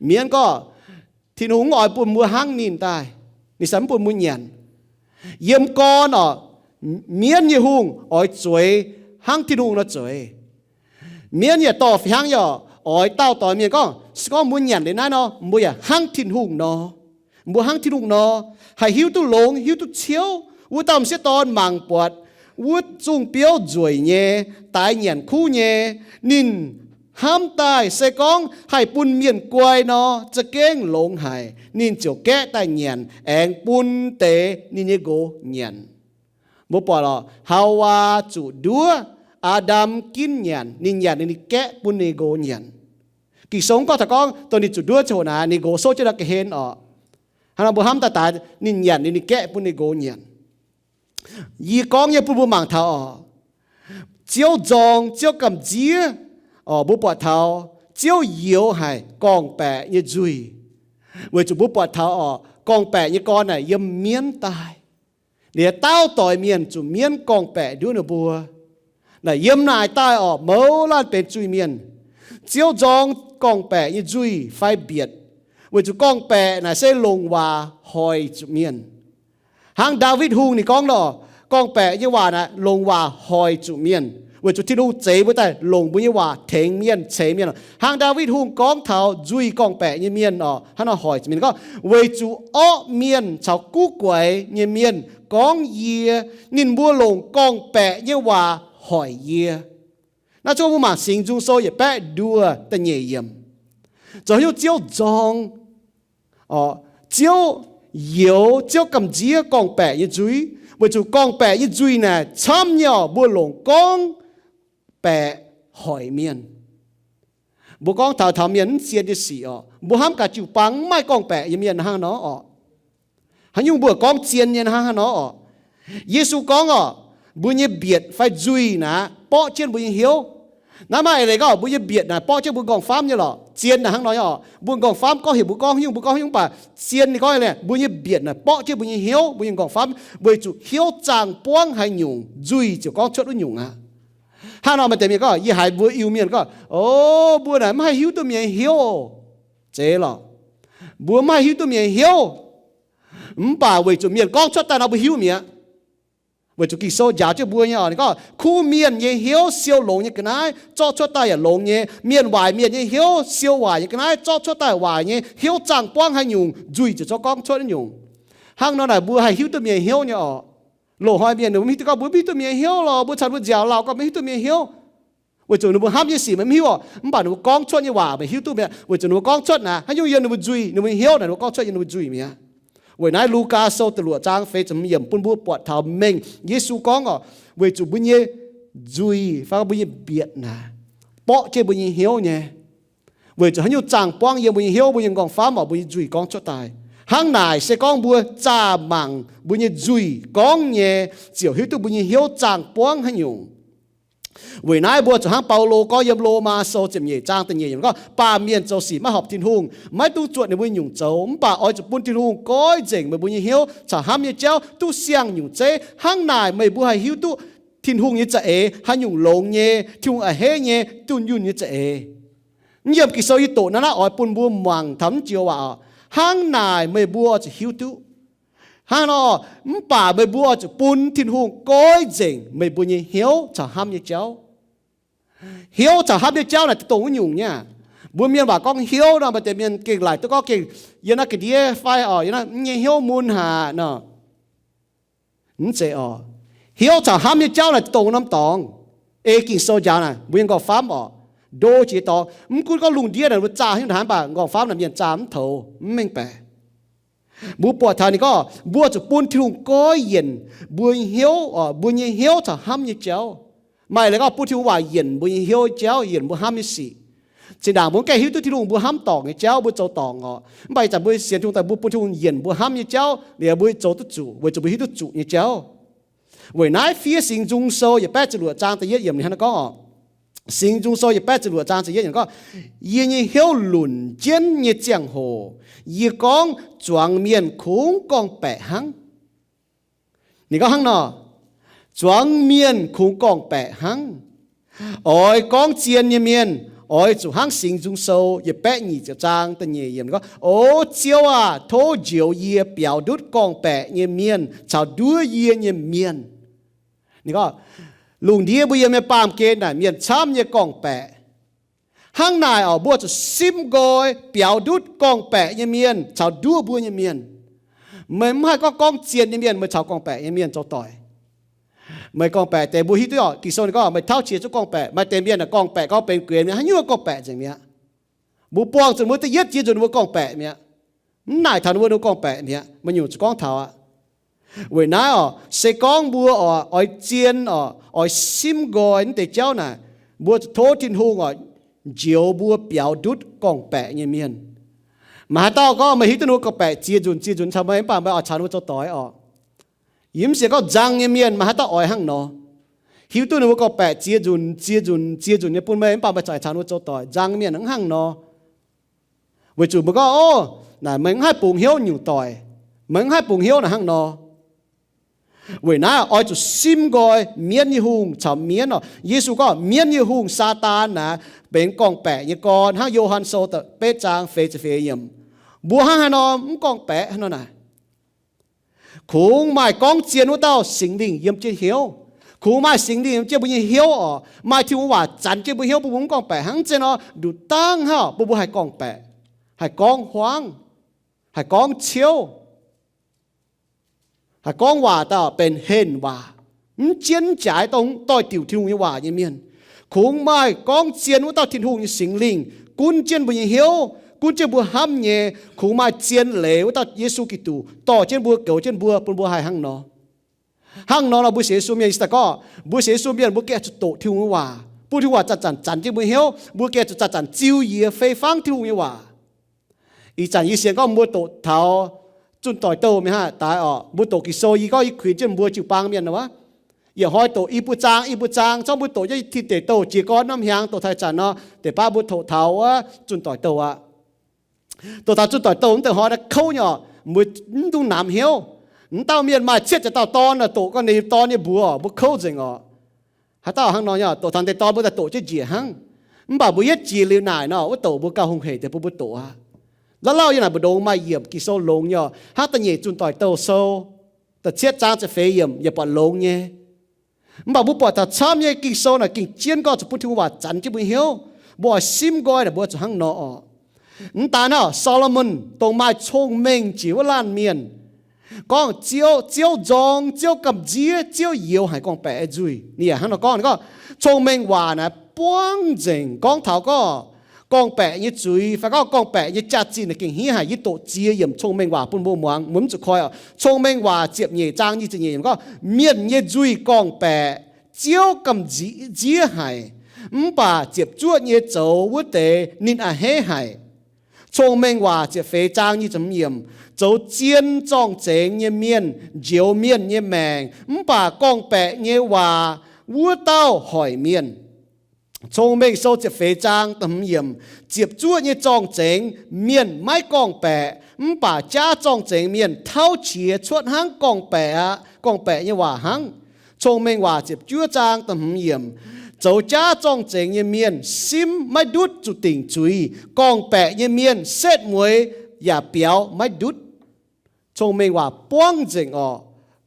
Mienv gorngv, Tin-Hungh mv oix bun mbuo hnangv ninh daaih. Ninh se mv bun mbuo nyanc. Yiem gorn orqc, mienv nyei hungh oix zueiz hnangv Tin-Hungh nor zueiz. Mienv yaac dorh fih hnangv yaac oix dauh doix mienh gorngv, se gorngv mbuo nyanc liuz naaiv nor, mbuo yaac hnangv Tin-Hungh nor. Mbuo hnangv Tin-Hungh nor, haih hiuv duqv longx, hiuv duqv ciouv. Wuov dauh m'sieqv dorn mangc buatc wuov zungh biouv nzueic nyei, daix nyanc kuv nyei. Ninh hnamv daaih se gorngv haih bun mienh guai nor, za'gengh longx haic. Ninh ziouc gaeqv daaih nyanc, aengx bun deix ninh nyei nqox nyanc. Mbuo buatc lorqc, Haawaa zuqc nduov, Aa^ndam ginv nyanc. Ninh nyanc liuz ninh gaeqv bun ninh nqox nyanc. Ging-Sou mv gorngv taux gorngv dongh ninh zuqc nduov ziangh hoc naaic, ninh nqox souv jienv ndau ga'hlen orqc. Hnangv nor mbuo hnamv daaih daaix ninh nyanc liuz ninh gaeqv bun ninh nqox nyanc. Yie gorngv nyei bun mbuo mangc taux orqc, Ziouv nzorng, Ziouv gamh nziev orqc, mbuo buatc taux Ziouv youx haic gorngv-baeqc nyei nzuih. Weic zuqc mbuo buatc taux orqc, gorngv-baeqc nyei gorn naaic yiem mienv daaih. Liuz dauh doix mienh zuqc mienv gorngv-baeqc nduov ninh mbuo. Naaic yiem naaic daaih orqc, mouz laanh benx zuiz-mienh. Ziouv nzorng gorngv-baeqc nyei nzuih fai mbietc, weic zuqc gorngv-baeqc naaic se longc waac hoic zuqc mienh. Hnangv Ndaawitv Hungh ninh gorngv nor, gorngv-baeqc nyei waac naaic longc waac hoic zuqc mienh, weic zuqc Tin-Hungh zeix mbuo daaih longc mbuo nyei waac tengx mienh, ceix mienh. Hnangv Ndaawitv Hungh gorngv taux nzuih gorngv-baeqc nyei mienh orqc, hnangv nor hoic zuqc mienh gorngv, weic zuqc orqv mienh caux guv guaix nyei mienh gorngv yie, ninh mbuo longc gorngv-baeqc nyei waac hoic yie. Naaiv zungv mbuo mangc Singx Nzung Sou yietc baeqv nduoh da'nyeic yiemc. Zoux haaix nyungc Ziouv nzorng, Ziouv youx, Ziouv gamh nziev gorngv-baeqc nyei nzuih, weic zuqc gorngv-baeqc nyei nzuih naaic camv nyei orqc, mbuo longc gorngv-baeqc hoic mienh. Mbuo gorngv taux taux mienh mv zien nyei sic orqc, mbuo hnamv gaax jiu-baang mv maaih gorngv-baeqc nyei mienh hnangv nor orqc. Haaix nyungc mbuo gorngv zien nyei hnangv haaix nor orqc. Yesu gorngv orqc, mbuo nyei mbietc fai nzuih naaic borqv jienv mbuo nyei hnyouv. Naaiv maaih eix leiz gorngv mbuo nyei mbietc naaic borqv jienv mbuo nqorngv-famv nyei lorqc. Zien naaic hnangv nor nyei orqc. Mbuo nqorngv-famv gorngv heuc mbuo gorngv haaix nyungc, mbuo gorngv haaix nyungc, mv baac zien ninh gorngv eix leiz mbuo nyei mbietc naaic borqv jienv mbuo nyei hnyouv, mbuo nyei nqorngv-famv, weic zuqc hnyouv zaangh buangv haaix nyungc, nzuih ziouc gorngv cuotv wuov nyungc aqv. Hnangv nor maaih deix mienh gorngv, yie haiz mbuo Iu-Mienh gorngv, o, mbuo naaic mv haih hiuv duqv mienh nyei hnyouv. Zeiz lorqc. Mbuo mv haih hiuv duqv mienh nyei hnyouv. Mv baac weic zuqc mienh gorngv cuotv daaih nor mbuo hiuv mi'aqv. Weic zuqc Ging-Sou njaaux jienv mbuo nyei orqc, ninh gorngv kuv mienh nyei hnyouv siou longx nyei ga'naaiv zorqv cuotv daaih yaac longx nyei. Mienh waaic mienh nyei hnyouv siou waaic nyei ga'naaiv zorqv cuotv daaih waaic nyei. Hnyouv zaangh buangv haaix nyungc, nzuih ziouc zorqv gorngv cuotv wuov nyungc. Hnangv nor naaic mbuo haih hiuv duqv mienh nyei hnyouv nyei orqc. Loz-hnoi mienh ninh mbuo mv hiuv duqv gorngv mbuo mv hiuv duqv mienh nyei hnyouv lorqc, mbuo caux ninh mbuo nziaaux lauh gorngv mv hiuv duqv mienh nyei hnyouv. Weic zuqc ninh mbuo hnamv nyei sic maiv hiuv orqc, mv baac ninh mbuo gorngv cuotv nyei waac maiv hiuv duqv mi'aqv. Weic zuqc ninh mbuo gorngv cuotv naaic haaix nyungc yiem ninh mbuo nzuih, ninh mbuo nyei hnyouv naaic ninh mbuo gorngv cuotv yiem ninh mbuo nzuih mi'aqv. Weic naaiv Lugaa Sou da'luoqc zaang feix ziepc hmz yiemc bun mbuo buatc taux mengh Yesu gorngv orqc, weic zuqc mbuo nyei nzuih fai mbuo nyei mbietc naaic borqv jienv mbuo nyei hnyouv nyei. Weic zuqc haaix nyungc zaangh buangv yiem mbuo nyei hnyouv, mbuo nyei nqorngv-famv orqc, mbuo nyei nzuih gorngv cuotv daaih. Hnangv naaic se gorngv mbuo zaah mangc mbuo nyei nzuih gorngv nyei, ziouc hiuv duqv mbuo nyei hnyouv zaangh buangv haaix nyungc. Weic naaiv mbuo zuqc hnangv Baulo gorngv yiem Lomaa Sou ziepc nyeic zaang da'nyeic yiemc gorngv, baamh mienh zoux sic maiv horpc Tin-Hungh, maiv dungx zuotc ninh mbuo nyungc zoux. Mv baac oix zuqc bun Tin-Hungh goiv nzengc meih mbuo nyei hnyouv caux hnamv nyei jauv duqv siang nyungc zeiv. Hnangv naaic meih mbuo haih hiuv duqv Tin-Hungh nyei za'eix haaix nyungc longx nyei, Tin-Hungh a'hneiv nyei, dunh yunh nyei za'eix. Mv yiem Ging-Sou yie doqc naaiv naaiv oix bun mbuo muangx taux mv joux waac oc. Hnangv naaic meih mbuo oix zuqc hiuv duqv. Hnangv nor, mv baac meih mbuo oix zuqc bun Tin-Hungh goiv nzengc meih mbuo nyei hnyouv caux hnamv nyei jauv. Hnyouv caux hnamv nyei jauv naaic dongh wuov nyungc nyei. Mbuo mienh waac gorngv hnyouv nor, maaih deix mienh gengh laaic duqv gorngv gengh yiem naaiv ga'ndiev fai orqc, yiem naaiv nyei hnyouv mun haic nor. Mv zeiz orqc. Hnyouv caux hnamv nyei jauv naaic dongh norm dorngx. Ei Ging-Sou njaaux naaic, mbuo nyei nqorngv-famv orqc, ndo jiex dorngx. Mv gunv gorngv lungh ndiev naaic mbuo zaah haaix nyungc haaix, mv baac nqorngv-famv naaic mienh zaah mv toux, mv mengh baeqc. Mbuo buatc taux ninh gorngv mbuo zuqc bun Tin-Hungh goiv yienc mbuo nyei hnyouv, mbuo nyei hnyouv caux hnamv nyei jauv. Maaih leiz gorngv bun Tin-Hungh waac yienc mbuo nyei hnyouv jauv, yienc mbuo hnamv nyei sic. Zinh ndaangc mbuo mv gaengh hiuv duqv Tin-Hungh, mbuo hnamv dorngc nyei jauv, mbuo zoux dorngc orqc. Mv baac ih zanc mbuo sienx Tin-Hungh daaih, mbuo bun Tin-Hungh yienc mbuo hnamv nyei jauv liuz, mbuo zoux duqv zuqc weic zuqc mbuo hiuv duqv zuqc nyei jauv. Weic naaiv fiev Singx Nzung Sou yietc baeqv ziepc luoqc zaang da'yietv yiemc ninh hnangv naaiv gorngv orqc. Singx Nzung Sou yietc baeqv ziepc luoqc zaang da'yietv yiemc gorngv, Yie nyei hnyouv lunc jienv nyei ziangh hoc, yie gorngv, Zuangx mienh kungx gorngv-baeqc hnangv. Ninh gorngv hnangv nor, Zuangx mienh kungx gorngv-baeqc hnangv. Oix gorngv zien nyei mienh oix zuqc hnangv Singx Nzung Sou yietc baeqv nyic ziepc zaang da'nyeic yiemc gorngv, O Ziouv aah! Tov njoux yie biaux ndutv gorngv-baeqc nyei mienh caux nduov yie nyei mienh. Ninh gorngv, lungh ndiev mbuo yiem nyei baamh gen naaic mienh camv nyei gorngv-baeqc. Hnangv naaic orqc, mbuo zuqc simv nqoi biaux ndutv gorngv-baeqc nyei mienh caux nduov mbuo nyei mienh. Meih mv haih gorngv gorngv zien nyei mienh meih caux gorngv-baeqc nyei mienh zoux doic. Meih gorngv-baeqc deix mbuo hiuv duqv orqc, Ging-Sou ninh gorngv meih tauv qiex zungv gorngv-baeqc. Maaih deix mienh aah, gorngv-baeqc gorngv benx guenx mi'aqv, haaix nyungc gorngv-baeqc nzengc mi'aqv. Mbuo buangh zuqc mbuo da'yietv jiex nzunc mbuo gorngv-baeqc mi'aqv. Mv naaic taux ninh mbuo, ninh mbuo gorngv-baeqc mi'aqv, meih nyungc zuqc gorngv taux aqv. Weic naaiv orqc, se gorngv mbuo orqc oix zien orqc, oix simv nqoi naaiv deix jauv naaic, mbuo zuqc tov Tin-Hungh orqc njoux mbuo biaux ndutv gorngv-baeqc nyei mienh. Maaih haaix dauh gorngv meih hiuv duqv ninh mbuo gorngv-baeqc ziex nzunc ziex nzunc caux meih, mv baac meih oix caux ninh mbuo zoux doic orqc. Yie mv sienx gorngv nzang nyei mienh maaih haaix dauh oix hnangv nor. Hiuv duqv ninh mbuo gorngv-baeqc ziex nzunc ziex nzunc ziex nzunc nyei bun meih, mv baac meih za'gengh caux ninh mbuo zoux doic. Nzang nyei mienh mv hnangv nor. Weic zuqc mbuo gorngv, Ov, naaic meih mv haih bungx hnyouv nyungc doic. Meih mv haih bungx hnyouv naaic hnangv nor. Weic naaiv oix zuqc simv nqoi mienv nyei hungh caux mienv orqc. Yesu gorngv mienv nyei hungh, Saadaan naaic, benx gorngv-baeqc nyei gorn, hnangv Yo^han Sou da'betv zaang feix ziepc feix yiemc. Mbuo hnangv haaix nor mv gorngv-baeqc hnangv nor naaic? Kungx maaih gorngv zien wuov dauh Singx Lingh yiem jienv hnyouv. Kungx maaih Singx Lingh yiem jienv mbuo nyei hnyouv orqc. Maaih Tin-Hungh waac zanc jienv mbuo hnyouv bun mbuo mv gorngv-baeqc. Hnangv naaic nor, nduqc dangv hnangv bun mbuo haih gorngv-baeqc, haih gorngv huaangv, haih gorngv ciouv, haih gorngv waac daaih benx henh waac, mv jienv jaaix dongh doix-diuc Tin-Hungh nyei waac nyei mienh. Kungx maaih gorngv zien wuov dauh Tin-Hungh nyei Singx Lingh gunv jienv mbuo nyei hnyouv, gunv jienv mbuo hnamv nyei. Kungx maaih zien leiz wuov dauh Yesu Giduc dorh jienv mbuo, goux jienv mbuo, bun mbuo haih hnangv nor. Hnangv nor nor mbuo sienx Yesu mienh, yie daaih gorngv, mbuo sienx Yesu mienh mbuo gengh zuqc doqc Tin-Hungh nyei waac, bun Tin-Hungh waac zanc-zanc zanc jienv mbuo hnyouv. Mbuo gengh zuqc zanc-zanc ziux yie fei fangv Tin-Hungh nyei waac. Ih zanc yie sienx gorngv mbuo doqc taux zunh doic douh mingh hnangv daaih orqc, mbuo doqc Ging-Sou, yie gorngv yie kuinx jienv mbuo jiu-baang mienh nor wuov, yietc hnoi doqc i buo zaang i buo zaang, zorqv mbuo doqc jienv tin deic douh jiez gorn norm hnyangx doqc taux ih zanc nor, deix baav mbuo doqc taux wuov zunh doic douh aqv. Doqc taux zunh doic douh mv deix hnoi naaiv kouv nyei orqc, mbuo mv dungx namx hnyouv. Mv dauh mienh maaih cietv ziex dauh dorn, doqc gorngv ninh dorn nyei mbuox, mbuo kouv nzengc orqc. Haaix dauh hnangv nor nyei, doqc taux deix dorn mbuo daaih doqc jienv njiec hnangv. Mv baac mbuo yietv jiex liuz naaic nor, wuov doqc mbuo gauh hungh heic deix bun mbuo doqc aqv. Lauh lauh yiem naaic mbu'ndongx maaih yiemc Ging-Sou longx nyei orqc, hnangv da'nyeic zunh doic douh sou da'cietv zaang ziepc feix yiemc yaac buatc longx nyei. Mv baac mbuo buatc taux camv nyei Ging-Sou naaic gengh jienv gorngv zuqc bun Tin-Hungh waac zanc jienv mbuo hnyouv. Mbuo oix simv nqoi naaic mbuo zuqc hnangv nor orqc. Mv daaih naaiv, Saa^lo^morn dongh maaih cong-mengh jiex wuov laanh mienh, gorngv Ziouv, Ziouv nzorng, Ziouv gamh nziev, Ziouv youx haic gorngv-baeqc nyei nzuih. Ninh yaac hnangv nor gorngv, ninh gorngv cong-mengh waac naaiv buangv nzengc gorngv taux gorngv gorngv-baeqc nyei zuiz fai gorngv gorngv-baeqc nyei jaax-zinh naaic gengh hniev haic. Yie doqc ziex yiemc cong-mengh waac bun mbuo muangx, mbuo mv zuqc koi oc. Cong-mengh waac ziepc nyeic zaang nyic ziepc nyeic yiemc gorngv, mienh nyei nzuih gorngv-baeqc, Ziouv gamh nziev haic, mv baac ziepc zuoqv nyei zoux wuov deix ninh a'hneiv haic. Cong-mengh waac ziepc feix zaang nyic ziepc hmz yiemc, zoux zien zorng-zengx nyei mienh njoux mienh nyei maengc, mv baac gorngv-baeqc nyei waac wuov dauh hoic mienh. Cong-mengh Sou ziepc feix zaang da'hmz yiemc, ziepc zuoqv nyei zorng-zengx mienh maiv gorngv-baeqc, mv baac jaav zorng-zengx mienh tauv qiex cuotv hnangv gorngv-baeqc aqv, gorngv-baeqc nyei waac hnangv. Cong-mengh waac ziepc juov zaang da'hmz yiemc, zoux jaav zorng-zengx nyei mienh simv maiv ndutv zuqc dingc zuiz, gorngv-baeqc nyei mienh setv mueiz yaac biaux maiv ndutv. Cong-mengh waac buangv nzengc orqc,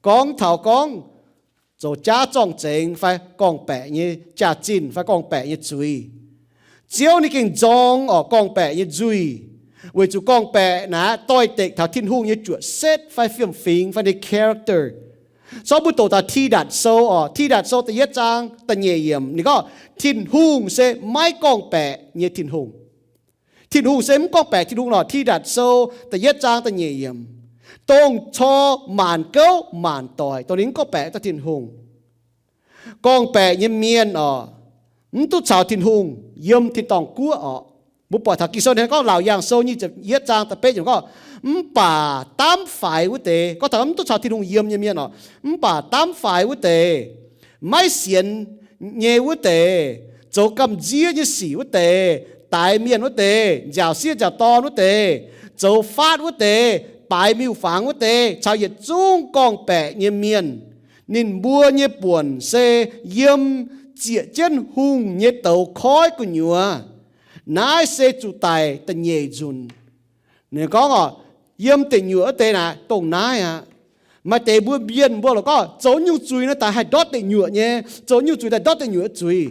gorngv taux gorngv zoux jaav zorng-zengx fai gorngv-baeqc nyei jaax-zinh fai gorngv-baeqc nyei zuiz. Ziouv ninh gengh nzorng orqc gorngv-baeqc nyei nzuih, weic zuqc gorngv-baeqc naaiv doix-dekc taux Tin-Hungh nyei juoqc setv fai fiem-fingx fai ninh character. Zorqv mbuo doqc taux Tidatc Sou oc, Tidatc Sou da'yietv zaang da'nyeic yiemc ninh gorngv, Tin-Hungh se maiv gorngv-baeqc nyei Tin-Hungh. Tin-Hungh se mv gorngv-baeqc Tin-Hungh lorqc. Tidatc Sou da'yietv zaang da'nyeic yiemc, dongh cor maanc gouv maanc doic, dongh ninh mv gorngv-baeqc daaih Tin-Hungh. Gorngv-baeqc nyei mienh oc, mv duqv caux Tin-Hungh yiem tin-dorngh guoqv oc. Mbuo buatc taux Ging-Sou ninh gorngv, Laauc Yaangh Sou nyic ziepc yietv zaang da'betv yiemc gorngv, mv baac daamv faix wuov deix, gorngv taux mv duqv caux Tin-Hungh yiem nyei mienh oc, mv baac daamv faix wuov deix, maiv sienx nyei wuov deix, zoux gamh nziev nyei sic wuov deix, daix mienh wuov deix, nziaauc sieqv nziaauc dorn wuov deix, zoux faatv wuov deix, baaix miuc-fangx wuov deix, caux yietc zungv gorngv-baeqc nyei mienh, ninh mbuo nyei buonc se yiem zieqc jienv hungh nyei douz koiv gu'nyuoz. Naaiv se zuqc daic da'nyeic nzunc. Ninh gorngv oc, yiem deic nyuoqc wuov deix naaic dongh naaiv aqv. Maaih deix mbuo mienh mbuo lorqc gorngv zoux nyungc zuiz naaiv daaih haih ndortv deic nyuoqc nyei, zoux nyungc zuiz daaih ndortv deic nyuoqc zuiz.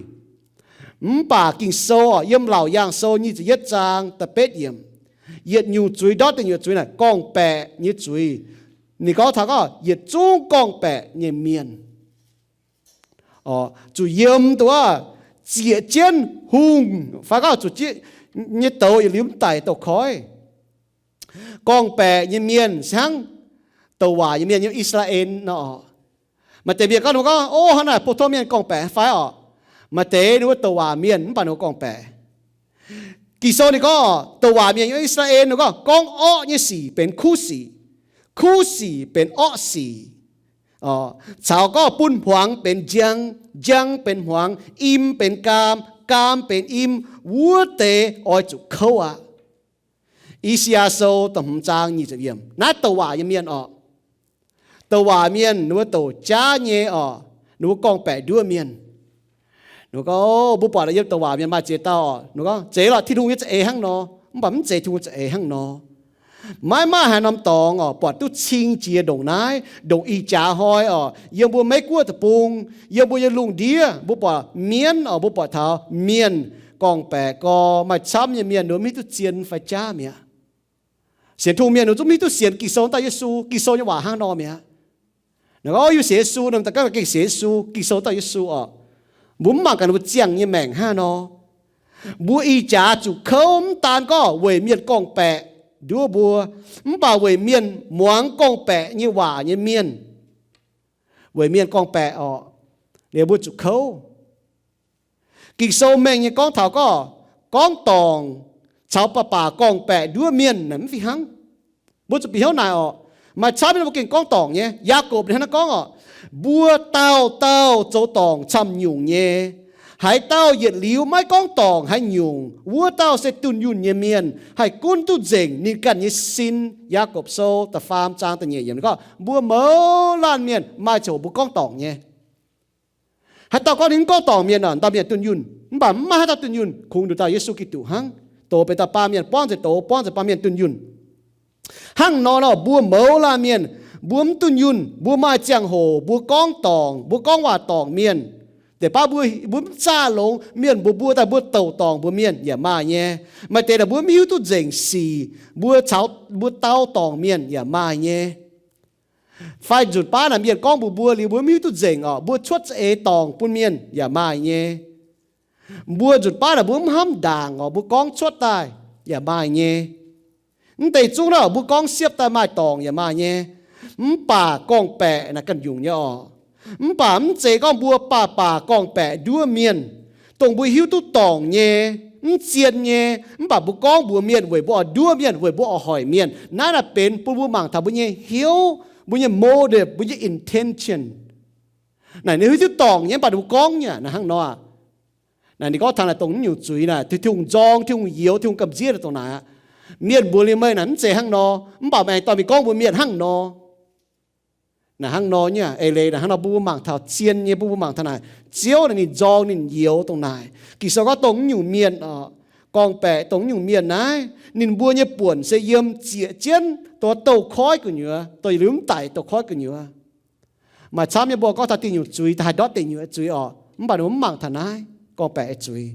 Mv baac Ging-Sou oc, yiem Laauc Yaangh Sou nyic ziepc yietv zaang da'betv yiemc, yietc nyungc zuiz ndortv deic nyuoqc zuiz naaic gorngv-baeqc nyei zuiz. Ninh gorngv taux gorngv yietc zungv gorngv-baeqc nyei mienh zuqc yiem dongh wuov zieqc jienv hungh fai gorngv zuqc nyei douz yietc liuz mv daic douz-koiv. Gorngv-baeqc nyei mienh se hnangv douc waac nyei mienh yiem I^saa^laa^en nor. Maaih deix mienh gorngv, ninh mbuo gorngv, Ov, hnangv naaic pou-tong mienh gorngv-baeqc fai oc? Maaih deix ninh mbuo douc waac mienh mv baac ninh mbuo gorngv-baeqc. Ging-Sou ninh gorngv douc waac mienh yiem I^saa^laa^en, ninh gorngv, gorngv orqv nyei sic benx kuv sic, kuv sic benx orqv sic, caux gorngv bun hmuangx benx njang, njang benx hmuangx, im benx gaam, gaam benx im, wuov deix oix zuqc kouv aqv. I^saa^yaa Sou da'hmz zaang nyic ziepc yiemc. Naaiv douc waac nyei mienh oc. Douc waac mienh ninh mbuo douc jaav nyei oc, ninh mbuo gorngv-baeqc nduov mienh. Ninh mbuo gorngv, mbuo buatc yiem douc waac mienh maaih ziex dauh oc, ninh gorngv, Zeiz lorqc, Tin-Hungh nyei za'eix hnangv nor, mv baac mv zeiz Tin-Hungh za'eix hnangv nor. Maiv maaih haaix norm dorngx oc buatc duqv cing jiex ndongc naaiv, ndongc ih jaax hnoi oc, yiem mbuo Meiv Guoqv deic-bung, yiem mbuo nyei lungh ndiev, mbuo buatc mienv oc, mbuo buatc taux mienh gorngv-baeqc gau, maaih camv nyei mienh ninh mbuo mv hiuv duqv zien fai jaav mi'aqv. Sienx Tin-Hungh mienh ninh zungv mv hiuv duqv sienx Ging-Sou dauh Yesu. Ging-Sou nyei waac hnangv nor mi'aqv. Ninh gorngv, Yie sienx Yesu, ninh daaih gorngv gengh sienx Yesu, Ging-Sou dauh Yesu oc. Mbuo mv mangc gaax ninh mbuo ziangh nyei maengc hnangv nor. Mbuo ih jaax zuqc kouv mv daan gorngv weic mienh gorngv-baeqc nduov mbuo, mv baac weic mienh muangx gorngv-baeqc nyei waac nyei mienh, weic mienh gorngv-baeqc oc, liuz mbuo zuqc kouv. Ging-Sou mengh nyei gorngv taux gorngv, gorngv dorngc caux baac baac gorngv-baeqc nduov mienh naaic mv fih hnangv. Mbuo zuqc bieqc hnyouv naaic oc. Maaih camv nyei mbuo gengh gorngv dorngc nyei. Yaagorpc ninh hnangv naaiv gorngv oc, Mbuo dauh dauh zoux dorngc camv-nyungc nyei. Haaix dauh yietc liuz maiv gorngv dorngc haaix nyungc, wuov dauh se dunh yunh nyei mienh, haih gunv duqv nzengc ninh ganh nyei sin. Yaagorpc Sou da'faam zaang da'nyeic yiemc gorngv, mbuo mouz laanh mienh maaih ziangh hoc mbuo gorngv dorngc nyei. Haaix dauh gorngv ninh mv gorngv dorngc mienh oc, dauh mienh dunh yunh. Mv baac mv maaih haaix dauh dunh yunh, kungx nduqc dauh Yesu Giduc hnangv. Doz benx dauh baamh mienh, buangv nzengc doz, buangv nzengc baamh mienh dunh yunh. Hnangv nor nor, mbuo mouz laanh mienh, mbuo mv dunh yunh, mbuo maaih ziangh hoc mbuo gorngv dorngc, mbuo gorngv waac dorngc mienh. Deix baav mbuo, mbuo mv zaah longx, mienh mbuox mbuo daaih mbuo douc dorngc mbuox mienh yaac maaih nyei. Maaih deix naaic mbuo mv hiuv duqv nzengc sic, mbuo caux mbuo dau dorngc mienh yaac maaih nyei. Fai nzunc baav naaic mienh gorngv mbuox mbuo liuz mbuo mv hiuv duqv nzengc oc, mbuo cuotv za'eix dorngc bun mienh yaac maaih nyei. Mbuo nzunc baav naaic mbuo mv hnamv ndaangc oc, mbuo gorngv cuotv daaih yaac maaih nyei. Mv deix zungv naaic mbuo gorngv siepv daaih maaih dorngc yaac maaih nyei. Mv baac gorngv-baeqc naaic ganh nyungc nyei oc. Mv baac mv zeiz gorngv mbuo baac baac gorngv-baeqc nduov mienh, dongh mbuo hiuv duqv dorngc nyei, mv zien nyei, mv baac mbuo gorngv mbuox mienh weic mbuo oix nduov mienh, weic mbuo oix hoic mienh. Naaiv naaic benx bun mbuo mangc taux mbuo nyei hnyouv, mbuo nyei motive, mbuo nyei intention. Naaic ninh hiuv duqv dorngc nyei mv baac ninh mbuo gorngv nyei naaic hnangv nor. Naaic ninh gorngv taux naaic dongh naaiv nyungc zuiz naaic, Tin-Hungh nzorng, Tin-Hungh youx, Tin-Hungh gamh nziev naaic dongh naaic aqv. Mienh mbuox liuz meih naaic mv zeiz hnangv nor, mv baac meih aengx dorh mingh gorngv mbuox mienh hnangv nor. Naaic hnangv nor nyei eix leiz naaic hnangv nor bun mbuo mangc taux zien nyei, bun mbuo mangc taux naaic Ziouv naaic ninh nzorng ninh youx dongh naaic. Ging-Sou gorngv dongh naaiv nyungc mienh oc, gorngv-baeqc dongh naaiv nyungc mienh naaiv, ninh mbuo nyei buonc se yiem zieqc jienv dongh douh koiv gu'nyuoz, dongh yietc liuz mv daic douh koiv gu'nyuoz. Maaih camv nyei mbuo gorngv taux deic nyungc zuiz, da'haaix ndortv deic nyungc zuiz oc, mv baac ninh mbuo mv mangc taux naaiv gorngv-baeqc zuiz.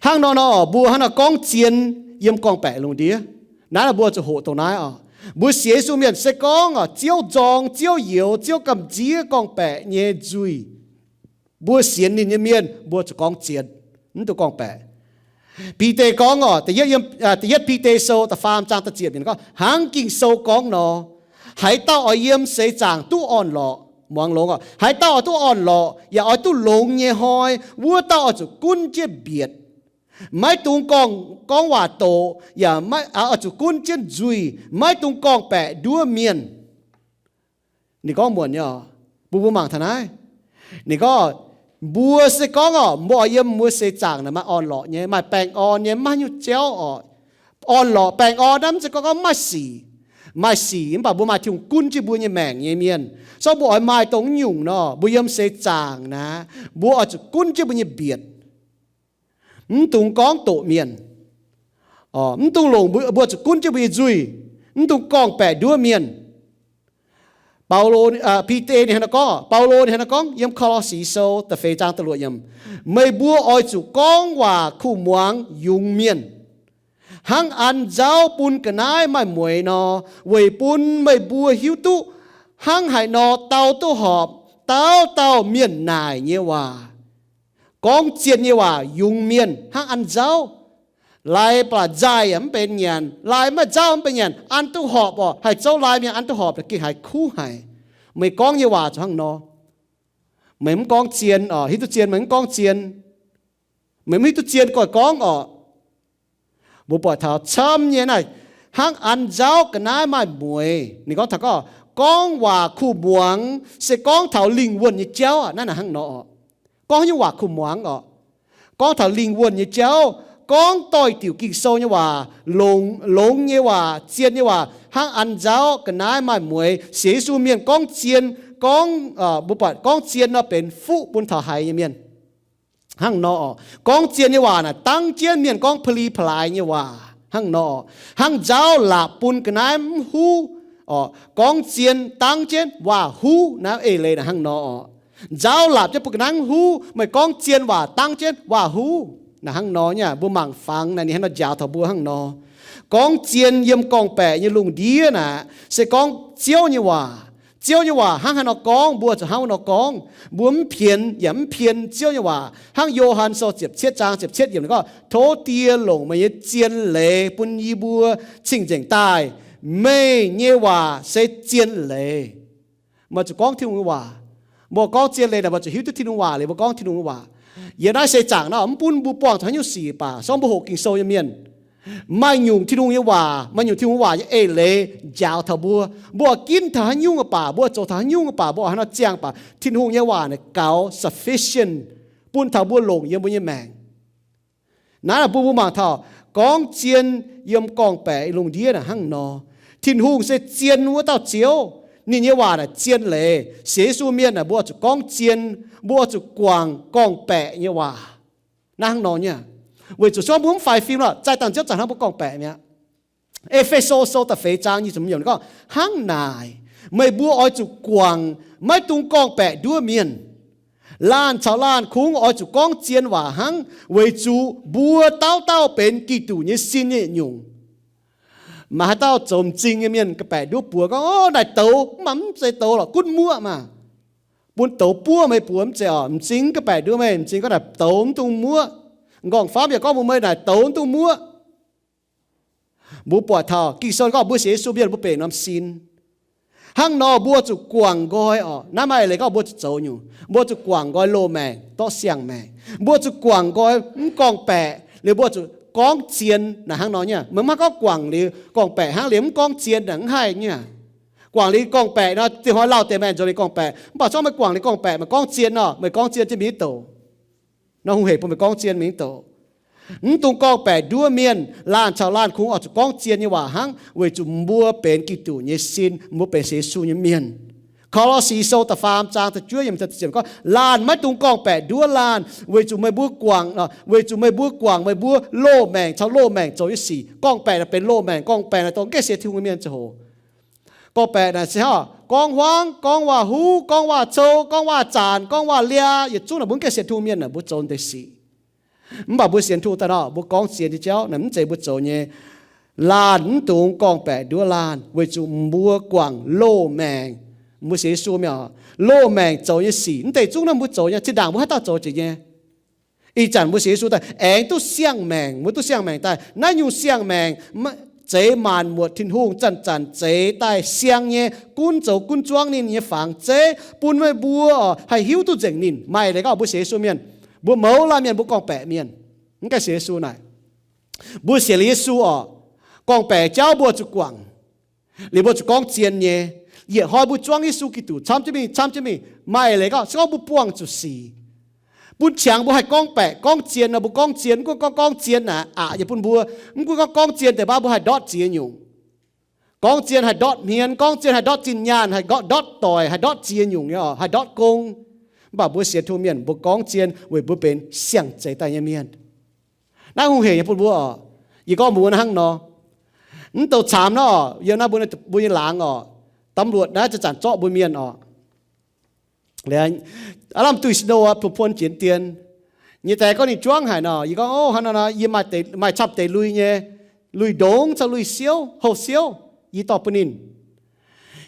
Hnangv nor nor, mbuo hnangv nor gorngv zien yiem gorngv-baeqc lungh ndiev. Naaiv nor mbuo zuqc hoqc dongh naaiv oc. Mbuo sienx Yesu mienh se gorngv oc, Ziouv nzorng, Ziouv youx, Ziouv gamh nziev gorngv-baeqc nyei nzuih, mbuo sienx ninh nyei mienh mbuo zuqc gorngv zien, mv dungx gorngv-baeqc. Bide gorngv oc, da'yietv Bide Sou da'faam zaang da'ziepc gorngv, hnangv Ging-Sou gorngv nor, haaix dauh oix yiem seix zaangc duqv orn-lorqc, muangx longx oc, haaix dauh oix duqv orn-lorqc yaac oix duqv longx nyei hnoi, wuov dauh oix zuqc gunv jienv mbietc. Maiv dungx gorngv, gorngv waac doqc, yaac oix zuqc gunv jienv nzuih, maiv dungx gorngv-baeqc nduov mienh. Ninh gorngv muonc nyei oc, mbuo mbuo mangc taux naaiv. Ninh gorngv, mbuo se gorngv oc, mbuo oix yiem mbuo seix zaangc naaic maaih orn-lorqc nyei, maaih baengh orn nyei, maiv nyungc jauv oc. Orn-lorqc baengh orn naaiv mv zeiz gorngv gorngv maiv sic. Maaih sic mv baac mbuo maaih Tin-Hungh gunv jienv mbuo nyei maengc nyei mienh. So mbuo oix maaih dongh nyungc nor, mbuo yiem seix zaangc naaic, mbuo oix zuqc gunv jienv mbuo nyei mbietc. Mv dungx gorngv doqc mienh. Mv dungx longc, mbuo zuqc gunv jienv mbuo nyei nzuih. Mv dungx gorngv-baeqc nduov mienh. Baulo, Bide ninh hnangv naaiv gorngv, Baulo ninh hnangv naaiv gorngv yiem Ko^lo^si Sou da'feix zaang da'luoqc yiemc, meih mbuo oix zuqc gorngv waac kuh muangx yungz mienh, hnangv an nzauv bun ga'naaiv maaih mueix nor, weic bun meih mbuo hiuv duqv hnangv haaix nor dau duqv horpc dauh dauh mienh naaic nyei waac. Gorngv zien nyei waac yungz mienh hnangv an nzauv. Lai ba'laqc nzaaih yaac mv benx nyanc, lai maiv nzauv mv benx nyanc, an duqv horpc oc. Haih zouv lai mienh an duqv horpc gengh haiz kuv haic. Meih gorngv nyei waac zuqc hnangv nor. Meih mv gorngv zien oc, hiuv duqv zien meih mv gorngv zien. Meih mv hiuv duqv zien goiv gorngv oc. Mbuo buatc taux camv nyei naaiv, hnangv an nzauv ga'naaiv maaih mueix. Ninh gorngv taux gorngv, gorngv waac kuh muangx se gorngv taux lingh wuonh nyei jauv aqv. Naaiv naaic hnangv nor oc. Gorngv nyei waac kuh muangx oc. Gorngv taux lingh wuonh nyei jauv, gorngv doix-diuc Ging-Sou nyei waac, longx nyei waac, zien nyei waac, hnangv an nzauv ga'naaiv maaih mueix. Sienx Yesu mienh gorngv zien, gorngv, mbuo buatc gorngv zien nor benx fuqv bun taux haiz nyei mienh. Hnangv nor oc. Gorngv zien nyei waac naaic dangv jienv mienh gorngv pa'li pa'laaix nyei waac hnangv nor oc. Hnangv nzauv laapc bun ga'naaiv mv huv oc. Gorngv zien dangv jienv waac-huv naaiv eix leiz naaic hnangv nor oc. Nzauv laapc jienv bun ga'naaiv mv huv, meih gorngv zien waac dangv jienv waac-huv. Naaic hnangv nor nyei, mbuo mangc fangx naaic ninh hnangv nor njaaux taux mbuo hnangv nor. Gorngv zien yiem gorngv-baeqc nyei lungh ndiev naaic se gorngv Ziouv nyei waac. Ziouv nyei waac hnangv haaix nor gorngv, mbuo zuqc hnangv wuov nor gorngv. Mbuo mv pienx yaac mv pien Ziouv nyei waac. Hnangv Yo^han Sou ziepc cietv zaang ziepc cietv yiemc gorngv, tov Die longc meih nyei zien leiz bun yie mbuo cing-nzengc daaih. Meih nyei waac se zien leiz. Meih zuqc gorngv Tin-Hungh nyei waac. Mbuo gorngv zien leiz naaic, mbuo zuqc hiuv duqv Tin-Hungh waac liuz mbuo gorngv Tin-Hungh nyei waac. Yiem naaiv seix zaangc naaiv mv bun mbuo buangh taux haaix nyungc sic baac, se gorngv mbuo hoqc Ging-Sou nyei mienh, maaih nyungc Tin-Hungh nyei waac, maaih nyungc Tin-Hungh waac nyei eix leiz njaaux taux mbuo. Mbuo ginv taux haaix nyungc baac, mbuo zoux taux haaix nyungc baac, mbuo oix haaix nor ziangh baac, Tin-Hungh nyei waac naaic gaux, sufficient, bun taux mbuo longc yiem mbuo nyei maengc. Naaiv bun mbuo mangc taux gorngv zien yiem gorngv-baeqc lungh ndiev naaic hnangv nor. Tin-Hungh se zien wuov dauh Ziouv. Ninh nyei waac naaic zien leiz. Sienx Yesu mienh naaic mbuo zuqc gorngv zien, mbuo zuqc guangc gorngv-baeqc nyei waac. Naaiv hnangv nor nyei. Weic zuqc se gorngv mbuo mv faix fim lorqc, zaih dangh Ziouv zanc hnangv mbuo gorngv-baeqc mi'aqv. E^fe^so Sou da'feix zaang nyic ziepc hmz yiemc gorngv, hnangv naaic, meih mbuo oix zuqc guangc, maiv dungx gorngv-baeqc nduov mienh. Laanh caux laanh kungx oix zuqc gorngv zien waac hnangv, weic zuqc mbuo dauh dauh benx Giduc nyei sin nyei nyungc. Maaih haaix dauh zoux m'zing nyei mienh ga'baeqc nduov buoz gorngv, o, naaic douz, mv baac mv zeiz douz lorqc, gunv muoqv maah. Bun douz buov meih buoz mv zeiz oc, m'zing ga'baeqc nduov meih, m'zing gorngv naaic douz mv dungx muoqv. M'nqorngv-famv yaac gorngv mbuox meih naaic douz mv dungx muoqv. Mbuo buatc taux Ging-Sou gorngv mbuo sienx Yesu mienh mbuo benx norm sin. Hnangv nor mbuo zuqc guangc nqoi oc. Naaiv maaih leiz gorngv mbuo zuqc zoux nyungc, mbuo zuqc guangc nqoi loz-maengc dorh siang-maengc. Mbuo zuqc guangc nqoi mv gorngv-baeqc liuz mbuo zuqc gorngv zien naaic hnangv nor nyei. Meih mv haih gorngv guangc liuz gorngv-baeqc hnangv liuz mv gorngv zien naaic mv haih nyei. Guangc liuz gorngv-baeqc nor, dieh hnoi lauh deix maaih nzunc liuz gorngv-baeqc, mv baac se gorngv meih guangc liuz gorngv-baeqc meih gorngv zien nor, meih gorngv zien jienv mingh douc. Nor hungh hec bun meih gorngv zien mingh douc. Mv dungx gorngv-baeqc nduov mienh. Laanh caux laanh kungx oix zuqc gorngv zien nyei waac hnangv, weic zuqc mbuo benx Giduc nyei sin, mbuo benx sienx Yesu nyei mienh. Ko^lo^si Sou da'faam zaang da'juov yiemc gorngv, laanh maiv dungx gorngv-baeqc nduov laanh, weic zuqc meih mbuo guangc, weic zuqc meih mbuo guangc meih mbuo loz-maengc caux loz-maengc zoux nyei sic. Gorngv-baeqc naaic benx loz-maengc, gorngv-baeqc naaic dongh mv gaengh sienx Tin-Hungh mienh ziangh hoc. Gorngv-baeqc naaic se gorngv huaang, gorngv waac-huv, gorngv waac-zou, gorngv waac-zanc, gorngv waac-liaa, yietc zungv naaic mbuo mv gaengh sienx Tin-Hungh mienh naaic mbuo zoux deix sic. Mv baac mbuo sienx Tin-Hungh daaih nor, mbuo gorngv zien nyei jauv naaic mv zeiz mbuo zoux nyei. Laanh mv dungx gorngv-baeqc nduov laanh, weic zuqc mbuo guangc loz-maengc. Mbuo sienx Yesu mienh oc, loz-maengc zoux nyei sic mv deix zungv naaiv mbuo zoux nyei, zinh ndaangc mbuo haaix dauh zoux jiex nyei. Ih zanc mbuo sienx Yesu daaih aengx duqv siang-maengc, mbuo duqv siang-maengc daaih. Naaiv nyungc siang-maengc zeix maanc muotc Tin-Hungh zanc-zanc zeix daaih siang nyei, gunv zoux gunv zuangv ninh nyei fangx zeiv bun meih mbuo oc haih hiuv duqv nzengc ninh. Maaih leiz gorngv mbuo sienx Yesu mienh, mbuo mouz laanh mienh mbuo gorngv-baeqc mienh, mv gaengh sienx Yesu naaic. Mbuo sienx liuz Yesu oc, gorngv-baeqc jauv mbuo zuqc guangc, liuz mbuo zuqc gorngv zien nyei. Yietc hnoi mbuo zuangv Yesu Giduc camv jienv mingh, camv jienv mingh, maaih leiz gorngv se gorngv mbuo buangh zuqc sic, bun qangx mbuo haih gorngv-baeqc gorngv zien nor, mbuo gorngv zien, mv gunv gorngv gorngv zien naaic aqc nyei bun mbuo, mv gunv gorngv gorngv zien deix baav mbuo haih ndortv ziex nyungc. Gorngv zien haih ndortv hmien, gorngv zien haih ndortv zinh nyaanh, haih ndortv, ndortv doic, haih ndortv ziex nyungc nyei oc, haih ndortv gong. Mv baac mbuo sienx Tin-Hungh mienh mbuo gorngv zien weic mbuo benx siang-zeix daaih nyei mienh. Naaiv hungh hec nyei bun mbuo oc. Yie gorngv mbuox hnangv nor, mv douh caamx nor, yiem naaiv mbuo, mbuo nyei laangz oc, ตำรวจ naaiv zanc-zanc zorqv mbuo mienh oc. Aav lamh duih snow aqv, puon-puon jienv dien. Nyei dae gorngv ninh juangv haic nor, yie gorngv, O, hnangv nor, yie maaih camv deix lui nyei, lui ndongx caux lui siouv, houh siouv, yie dorh bun ninh.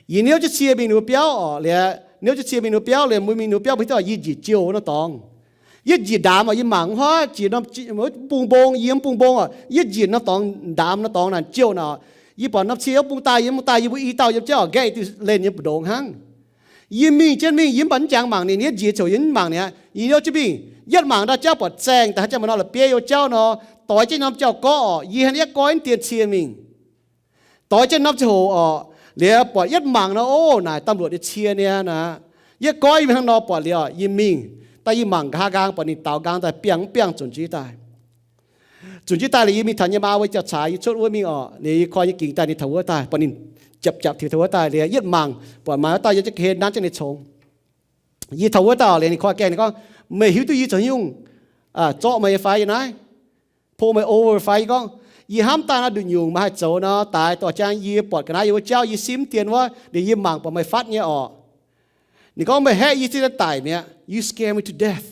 Yie niouv jienv cie mingh ninh mbuo biauv oc, liuz niouv jienv cie mingh ninh mbuo biauv, liuz mbuo mingh ninh mbuo biauv mbuo hiuv duqv yie njiec jiouh norm dorngx. Yie njiec ndaamx oc, yie mangc wuov jiex norm bung mbong, yie mv bung mbong oc, yie njiec norm dorngx, ndaamx norm dorngx naaic jiouh naaic. Yie buatc norm cie wuov bung daaih, yie mv bung daaih, yie mbuo i dauh yiem jienv oc, nqaeqv diuh lenh nyei mbu'ndongx hnangv. Yie mingh jienv mingh, yie mv baac mv jangx mangc ninh, yie njiec ziouc yie mv mangc ninh aqv. Yie niouv jienv mingh, yietv mangc ndau jauv buatc zaengh daaih, haaix zanc maaih norm la'bieiv youh jauv nor, doix jienv norm jauv-gorqv oc, yie hnangv yietv goiv dieh cie mingh. Doix jienv norm ziangh hoc oc, liuz buatc yietv mangc nor, O, naaic ตำรวจ nyei cie niaa naaic. Yietv goiv hnangv nor buatc liuz oc, yie mingh. Daaih yie mangc nqa'haav nqaang buatc ninh daaux nqaang daaih biangh mv biangh zunc jienv daaih. Zunc jienv daaih liuz yie mingh taux nyei maa wuov jauv-caax, yie cuotv wuov mingh oc, liuz yie koi nyei gingx daaih ninh taux wuov daaih, buatc ninh japv japv tiux taux wuov daaih liuz yietv mangc buatc maaih wuov dauh yiem jienv ga'hlen nanv jienv ninh congx. Yie taux wuov daaih oc, liuz ninh koi gaengh ninh gorngv, Meih hiuv duqv yie zoux nyungc zorqv meih nyei fai yiem naaiv, pull meih over fai? Yie gorngv, Yie hnamv daaih naaiv nduqc nyungc meih haih zoux nor, daaix dorh jang yie buatc ga'naaiv yiem wuov jauv yie simv dien wuov, liuz yie mangc buatc meih fatv nyei orqc. Ninh gorngv, Meih haeqv yie zinh daaih daic mi'aqv. You scare me to death.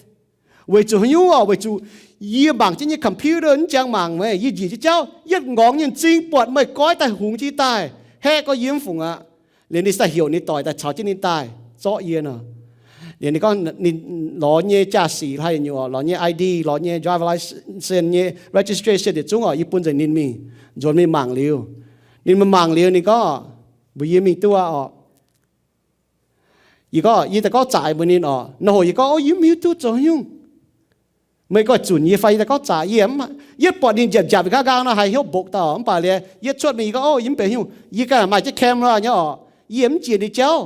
Weic zuqc haaix nyungc oc? Weic zuqc yie mangc jienv nyei computer mv jangx mangc meih, yie njiec jienv jauv yietv nqorngx nyei m'zing buatc meih goiv daaih hungx jienv daaih, haeqv gorngv yie mv fungc aqv. Liuz ninh daaih heuc ninh doic daaih caux jienv ninh daaih zorqv yie nor. Liuz ninh gorngv ninh lorz nyei jaa-sic hlaax nyungc oc, lorz nyei I D, lorz nyei driver license nyei registration yietc zungv oc, yie bun nzengc ninh mingh, nzuonx mingh mangc liuz. Ninh mingh mangc liuz ninh gorngv, Mbuox yie mingh duqv aqv orqc. Yie gorngv, yie daaih gorngv zaqc mbuox ninh orqc. Nor hoc yie gorngv, O, yie mv hiuv duqv zoux haaix nyungc. Meih goiv zunc yie fai? Yie daaih gorngv zaqc, yie mv, yie buatc ninh njiapc njiapc nqa'haav nqaang nor, haiz hnyouv mbokx dauh, mv baac liuz yie cuotv mingh yie gorngv, O, yie mv benx haaix nyungc, yie ganh maaih jienv camera nyei orqc, yie mv jiex ninh jauv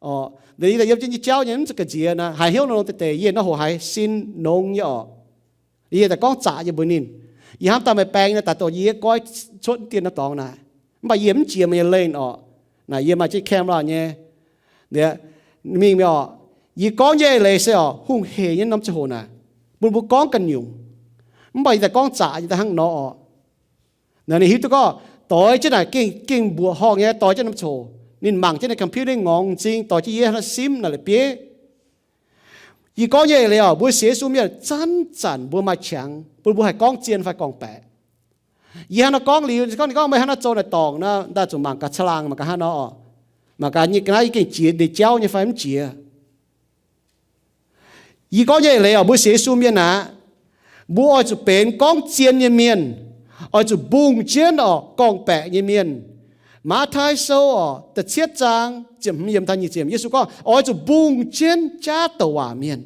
orqc. Liuz yie daaih yiem jienv nyei jauv nyei mv zuqc ga'nziex naaic, haiz hnyouv nor nor deix deix, yie nor hoc haiz sin nongx nyei orqc. Yie daaih gorngv zaqc nyei mbuox ninh, Yie hnamv daaih meih baeng nor, daaih dongh yie yietv goiv cuotv dien norm dorngx naaic, mv baac yie mv jiex meih nyei lengh orqc. Naaic yie maaih jienv camera nyei. Mingh mi'aqv orqc. Yie gorngv nyei eix leiz se orqc, hungh hec nyei norm ziangh hoc naaic, bun mbuo gorngv ganh nyungc. Mv baac yie daaih gorngv zaqc nyei daaih hnangv nor orqc. Naaic ninh hiuv duqv gorngv doix jienv naaic gengh, gengh mbuoqc horngh nyei, doix jienv norm ziangh hoc ninh mangc jienv naaiv computer ngorngx m'zing, doix jienv yie hnangv simv naaic la'bieiv. Yie gorngv nyei eix leiz orqc, mbuo sienx Yesu mienh zanc-zanc mbuo maaih qangx bun mbuo haih gorngv zien fai gorngv-baeqc. Yie hnangv nor gorngv liuz, gorngv ninh gorngv, Meih hnangv nor zoux naaic dorngc nor, daaih zuqc mangc gaax caangh laangh, mangc gaax hnangv nor orqc. Mangc gaax nyei ga'naaiv yie gengh jiex ninh jauv nyei fai mv jiex. Yie gorngv nyei eix leiz orqc, mbuo sienx Yesu mienh aqv, mbuo oix zuqc benx gorngv zien nyei mienh, oix zuqc mbungh jienv orqc gorngv-baeqc nyei mienh. Matv^taai Sou orqc da'cietv zaang ziepc hmz yiemc taux nyic ziepc, Yesu gorngv oix zuqc mbungh jienv jaav douc waac mienh.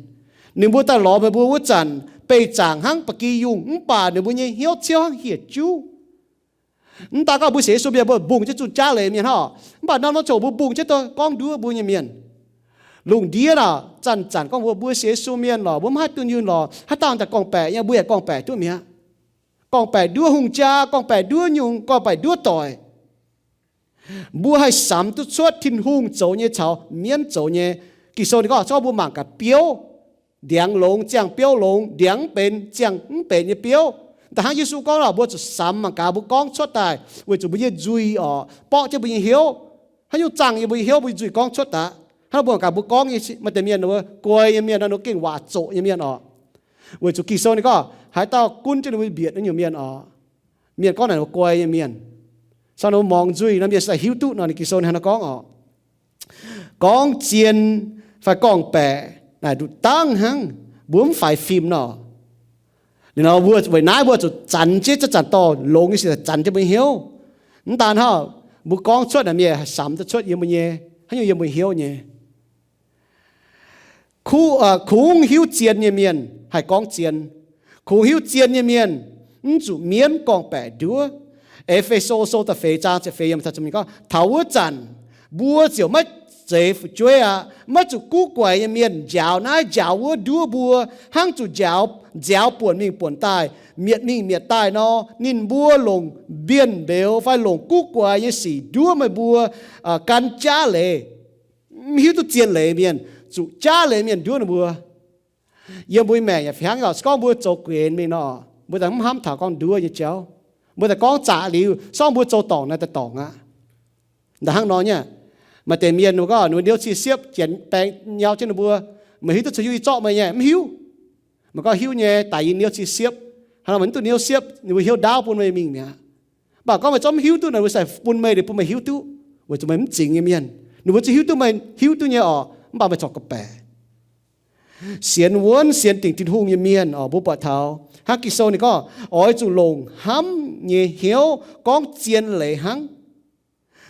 Ninh mbuo daaih lorz meih mbuo wuov zanc, beih zaangc hnangv ba'gi yungh, mv baac ninh mbuo nyei hnyouv ciouv hnangv hieh juv. Mv daan gorngv mbuo sienx Yesu mienh mbuo mbungh jienv zunh jaav leiz mienh hnangv, mv baac norm norm ziangh hoc mbuo mbungh jienv duqv gorngv nduov mbuo nyei mienh. Lungh ndiev naaic zanc-zanc gorngv mbuo, mbuo sienx Yesu mienh lorqc, mbuo maiv haih dunh yunh lorqc, haaix dauh daaih gorngv-baeqc nyei, mbuo yaac gorngv-baeqc duqv mi'aqv. Gorngv-baeqc nduov hungh jaa, gorngv-baeqc nduov nyungc, gorngv-baeqc nduov doic. Mbuo haih samx duqv cuotv Tin-Hungh zoux nyei caux mienv zoux nyei. Ging-Sou ninh gorngv, gorngv mbuo mangc gaax biouv, ndiangx longx ziangh biouv longx, ndiangx mv benx ziangh mv benx nyei biouv. Da'hnangv Yesu gorngv lorqc, mbuo zuqc samx mangc gaax mbuo gorngv cuotv daaih, weic zuqc mbuo nyei nzuih orqc borqv jienv mbuo nyei hnyouv. Haaix nyungc zaangh yie mbuo nyei hnyouv, mbuo nyei nzuih gorngv cuotv daaih. Hnangv mbuo mangc gaax mbuo gorngv nyei, maaih deix mienh, guai nyei mienh, ninh gengh waac zoqc nyei mienh orqc. Weic zuqc Ging-Sou ninh gorngv, haaix dauh gunv jienv ninh mbuo mbietc naaiv nyungc mienh orqc, Mienh gorngv naaic ninh mbuo guai nyei mienh. Sau ninh mbuo muangx nzuih nor, mienh se daaih hiuv duqv nor, ninh Ging-Sou ninh hnangv naaiv gorngv oc. Gorngv zien fai gorngv-baeqc naaic nduqc dangv hnangv, mbuo mv faix fim nor. Ninh nor mbuo weic naaiv mbuo zuqc zanx jienv, zanc-zanc dorh longx nyei sic zanx jienv mbuo nyei hnyouv. Mv daan hnangv, mbuo gorngv cuotv naaic mienh haih samx duqv cuotv yiem mbuo nyei, haaix nyungc yiem mbuo hnyouv nyei. Kungx hiuv zien nyei mienh haih gorngv zien. Kungx hiuv zien nyei mienh mv zuqc mienv gorngv-baeqc nduov. E^fe^so Sou da'feix zaang ziepc feix yiemc gorngv, taux wuov zanc mbuo ziouc maiv zeiz fu'jueiv aqv. Maiv zuqc guv guaix nyei mienh njaaux naaiv njaaux wuov nduov mbuo, hnangv zuqc njaaux nziaaux buonc mingh buonc daaih, mietc mingh mietc daaih nor, ninh mbuo longc mbienv mbeux fai longc guv guaix nyei sic nduov meih mbuo gan jaav leiz. Mv hiuv duqv zien leiz mienh zuqc jaav leiz mienh nduov ninh mbuo. Yiem mbuo maengc yaac fih hnangv oc. Se gorngv mbuo zoux guenx mingh nor, mbuo daaih mv hnamv taux gorngv nduov nyei jauv. Mbuo daaih gorngv zaqc liuz, se gorngv mbuo zoux dorngc naaiv daaih dorngc aqv. Da'hnangv nor nyei, maaih deix mienh ninh mbuo gorngv ninh mbuo niouv cie siepv, janx baeng nyau jienv ninh mbuo, meih hiuv duqv caux hiuv yie zorqv meih nyei, mv hiuv. Meih gorngv hiuv nyei, daaih yie niouv cie siepv. Hnangv nor meih mv duqv niouv siepv, ninh mbuo hnyouv ndaauv bun meih mingh mi'aqv. Mv baac gorngv meih zungv mv hiuv duqv naaic, mbuo se bun meih, ninh bun meih hiuv duqv, weic zuqc meih mv zingx nyei mienh. Ninh mbuo zungv hiuv duqv meih hiuv duqv nyei oc, mv baac meih corc gorngv-baeqc. Sienx wuonv sienx dingc Tin-Hungh nyei mienh oc, mbuo buatc taux hnangv Ging-Sou ninh gorngv, oix zuqc longc hnamv nyei hnyouv gorngv zien leiz hnangv.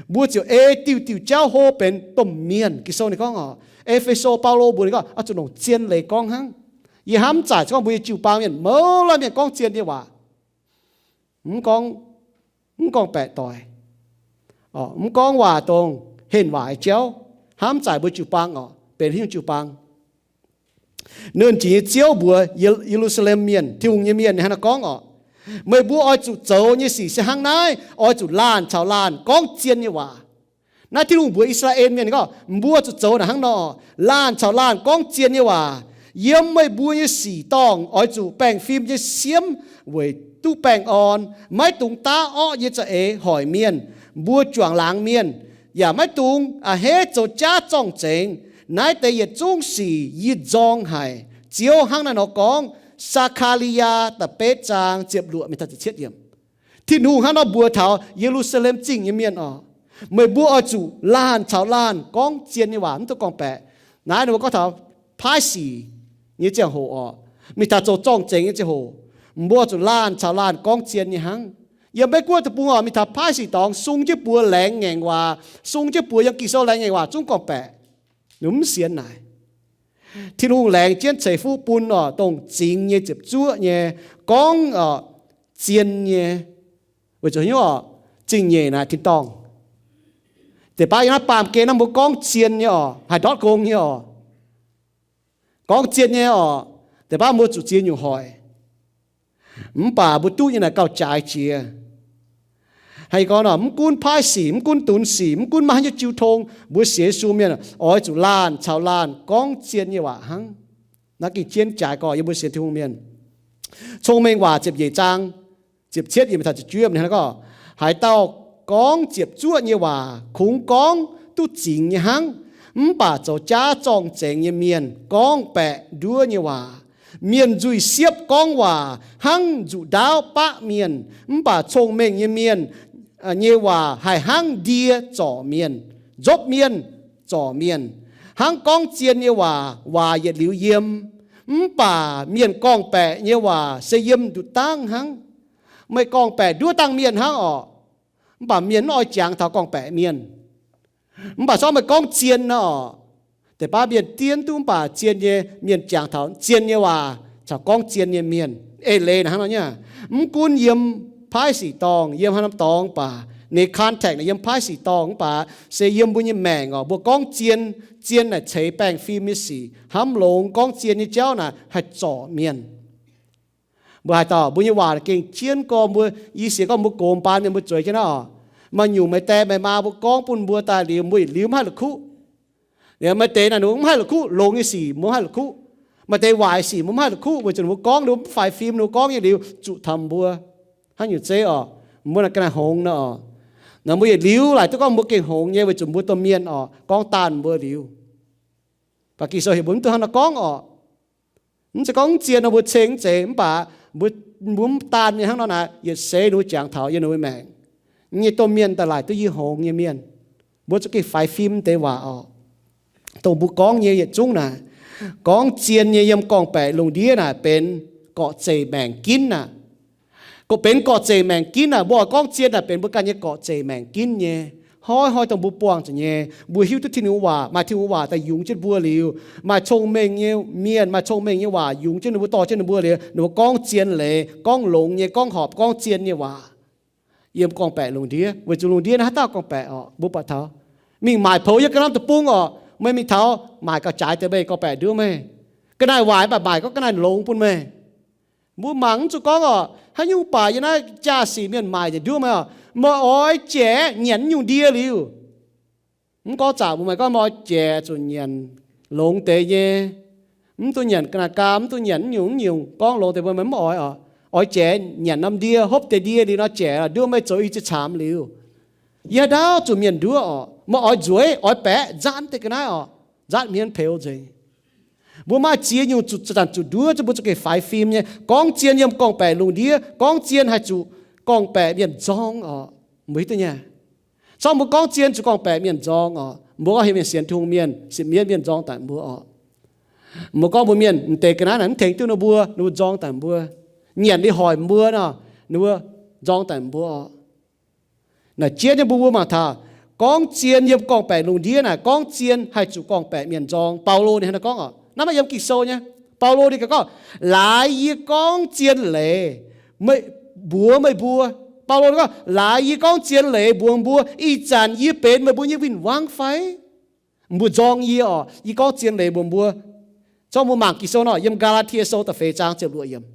Mbuo ziouc ei diuh diuh jauv hlo benx domh mienh. Ging-Sou ninh gorngv oc, E^fe^so Baulo mbuox ninh gorngv, oix zuqc longc zien leiz gorngv hnangv. Yie hnamv zaaic se gorngv mbuo nyei jiu-baang mienh mouz laanh mienh gorngv zien nyei waac, mv gorngv, mv gorngv-baeqc doic, mv gorngv waac dongh henh waac nyei jauv. Hnamv zaaic mbuo jiu-baang oc, benx haaix nyungc jiu-baang. Nernh Jiex nyei Ziouv mbuox Ye^lu^saa^lem Mienh, Tin-Hungh nyei mienh, ninh hnangv naaiv gorngv oc, meih mbuo oix zuqc zoux nyei sic se hnangv naaiv, oix zuqc laanh caux laanh gorngv zien nyei waac. Naaiv Tin-Hungh mbuox I^saa^laa^en Mienh gorngv, mbuo zuqc zoux naaic hnangv nor, laanh caux laanh gorngv zien nyei waac. Yiem meih mbuo nyei sic dorngh oix zuqc baengh fim nyei siemv weic duqv baengh orn, maiv dungx daav orqv nyei za'eix hoic mienh, mbuo juangc laangz mienh, yaac maiv dungx a'hneiv zoux jaav zorng-zengx. Naaiv deix yietc zungv sic yie nzorng haic. Ziouv hnangv naaiv nor gorngv. Saa^kaa^li^yaa da'betv zaang ziepc luoqc mingh taux ziepc cietv yiemc. Tin-Hungh hnangv nor mbuox taux Ye^lu^saa^lem Zingh nyei mienh oc, meih mbuo oix zuqc laanh caux laanh gorngv zien nyei waac, mv dungx gorngv-baeqc. Naaiv ninh mbuo gorngv taux paaiv sic nyei ziangh hoc oc, mingh taux zoux zorng-zengx nyei ziangh hoc, mbuo zuqc laanh caux laanh gorngv zien nyei hnangv. Yiem Meiv Guoqv deic-bung oc, mingh taux paaiv sic dorngx sung jienv buoz laengz ngaengc waac, sung jienv buoz yiem Ging-Sou laengz ngaengc waac zungv gorngv-baeqc. Ninh mv sienx naaic. Tin-Hungh laengz jienv ceix fuqv bun oc, dongh zingx nyei, ziepc zuoqv nyei, gorngv oc, zien nyei, weic zuqc haaix nyungc oc, zingh nyeic naaic tin-dorngh. Deix baav yiem naaiv baamh gen naaiv mbuo gorngv zien nyei oc, haih ndortv gong nyei oc. Gorngv zien nyei oc, deix baav mbuo zuqc ziex nyungc hoic. Mv baac mbuo duqv nyei naaic gauh jaaix jiex. Haih gorngv nor, mv gunv paaiv sic, mv gunv dunx sic, mv gunv maaih haaix nyungc jiu tong, mbuo sienx Yesu mienh oix zuqc laanh caux laanh gorngv zien nyei waac hnangv. Naaiv ging jienv jaaix gorx yiem mbuo sienx Tin-Hungh mienh. Cong-Mengh Waac ziepc nyeic zaang ziepc cietv yiemc taux ziepc juov yiemc hnangv gorngv, haaix dauh gorngv ziepc zuoqv nyei waac kungx gorngv duqv zingx nyei hnangv, mv baac zoux jaav zorng-zengx nyei mienh gorngv baeqc nduov nyei waac. Mienh nzuih siepv gorngv waac hnangv nzuqc ndaauv baqv mienh, mv baac cong-mengh nyei mienh nyei waac haih hnangv ndie zorc mienh, nzopv mienh, zorc mienh. Hnangv gorngv zien nyei waac, waac yietc liuz yiem, mv baac mienh gorngv-baeqc nyei waac se yiem nduqc dangv hnangv. Meih gorngv-baeqc nduov dangh mienh hnangv orqc, mv baac mienh mv oix jangx taux gorngv-baeqc mienh. Mv baac se gorngv meih gorngv zien nor orqc, deix baav mienh dien duqv, mv baac zien nyei mienh jangx taux zien nyei waac caux gorngv zien nyei mienh. Eix leiz naaic hnangv nor nyei, mv gunv yiem paaiv sic dorngh, yiem haaix norm dorngx baac, ninh contact naaic yiem paaiv sic dorngh mv baac se yiem mbuo nyei maengc orqc, mbuo gorngv zien. Zien naaic ceix baengh fim nyei sic, hnamv longx gorngv zien nyei jauv naaic haih zorc mienh. Mbuo haaix dauh mbuo nyei waac gengh jienv gorngv mbuo, yie sienx gorngv mbuo gox mbaan mienh mbuo zueiz jienv naaiv orqc. Maaih nyungc meih die meih maa mbuo gorngv bun mbuo daaih liuz, mbuo yietc liuz mv haih la'kuqv. Liuz maaih deix naaic ninh mbuo mv haih la'kuqv, longx nyei sic mbuo mv haih la'kuqv. Maaih deix waaic sic mbuo mv haih la'kuqv weic zuqc ninh mbuo gorngv ninh mbuo mv faix fim, ninh mbuo gorngv yietc liuz zuqc taux mbuo. Hnangv nyungc zeiv orqc, mbuo naaic ga'naaiv hngongx nor orqc. Naaic mbuo yietc liuz laaic duqv gorngv mbuo gengh hngongx nyei weic zuqc mbuo domh mienh orqc, gorngv daanh mbuo liuz. Baac Ging-Sou heuc mbuo mv dungx hnangv nor gorngv orqc. Mv zeiz gorngv mv zien nor mbuo ceng mv zeiz, mv baac mbuo mbuo mv daanh mienh hnangv nor naaic, yietc seix ninh mbuo jangx taux yiem ninh mbuo maengc nyei domh mienh daaih laaic duqv yie hngongx nyei mienh. Mbuo za'gengh faix fim deix waac oc, dongh mbuo gorngv nyei yietc zungv naaic. Gorngv zien nyei yiem gorngv-baeqc lungh ndiev naaic benx gorqv-zeic maengc ginv naaic. Gorqv, benx gorqv-zeic maengc ginv naaic. Mbuo oix gorngv zien naaic benx mbuo ganh nyei gorqv-zeic maengc ginv nyei. Hnoi-hnoi dongh mbuo buangh zuqc nyei, mbuo hiuv duqv Tin-Hungh waac, maaih Tin-Hungh waac daaih yungz jienv mbuo liuz, maaih cong-mengh nyei mienh, maaih cong-mengh nyei waac yungz jienv ninh mbuo, dorh jienv ninh mbuo liuz, ninh mbuo gorngv zien leiz, gorngv longx nyei, gorngv horpc, gorngv zien nyei waac yiem gorngv-baeqc lungh ndiev. Weic zuqc lungh ndiev naaiv haaix dauh gorngv-baeqc oc, mbuo buatc taux mingh maaic poux yiem ga'naaiv deic-bung oc, meih mingh taux maaic gauh jaaix deix meih gorngv-baeqc nduov meih. Ga'naaiv waaic mv baac maaic gorngv ga'naaiv longx bun meih. Mbuo mangc mv zuqc gorngv oc, haaix nyungc baac yiem naaiv jaa-sic mienh maaic nduov meih oc, meih oix jaiv nyanc nyungc ndie liuz. Mv gorngv zaqc mbuo, meih gorngv meih oix jaiv zuqc nyanc longx deix nyei, mv duqv nyanc ga'naaiv gaam, mv duqv nyanc nyungc nyungc gorngv longx deix mbuo, meih mv oix oc. Oix jaiv nyanc norm ndie, hopv deix ndie liuz nor jaiv nduov meih zoux i ziex caamx liuz. Yie haaix dauh zuqc mienh nduov oc, meih oix nzueic, oix baeqc, nzatv deix ga'naaiv oc, nzatv hmien peux nzengc. Mbuo maaih ziex nyungc zuqc, zanc zuqc nduov, mbuo zuqc gengh faix fim nyei. Gorngv zien yiem gorngv-baeqc lungh ndiev, gorngv zien haih zuqc gorngv-baeqc mienh nzorng oc. Mbuo hiuv duqv nyei. Corc mbuo gorngv zien zuqc gorngv-baeqc mienh nzorng oc. Mbuo gorngv heuc mienh sienx Tin-Hungh mienh, sienx mienv mienh nzorng daaih mbuo oc. Mbuo gorngv mbuo mienh m'deix ga'naaiv naaic mv tengx duqv ninh mbuo, ninh mbuo nzorng daaih mbuo. Nyanc liuz hoic mbuo nor, ninh mbuo nzorng daaih mbuo oc. Naaic jienv nyei mbuo mbuo mangc taux, gorngv zien yiem gorngv-baeqc lungh ndiev naaic, gorngv zien haih zuqc gorngv-baeqc mienh nzorng. Baulo ninh hnangv naaiv gorngv oc, naaiv maaih yiem Ging-Sou nyei. Baulo ninh gaax gorngv, laaix yie gorngv zien leiz mbuox meih mbuo. Baulo ninh gorngv, laaix yie gorngv zien leiz mbuox mbuo, ih zanc yie benx meih mbuo nyei win-wangv fai? Mbuo nzorng yie oc, yie gorngv zien leiz mbuox mbuo. Corc mbuo mangc Ging-Sou nor, yiem Gaa^laa^tie Sou da'feix zaang ziepc luoqc yiemc.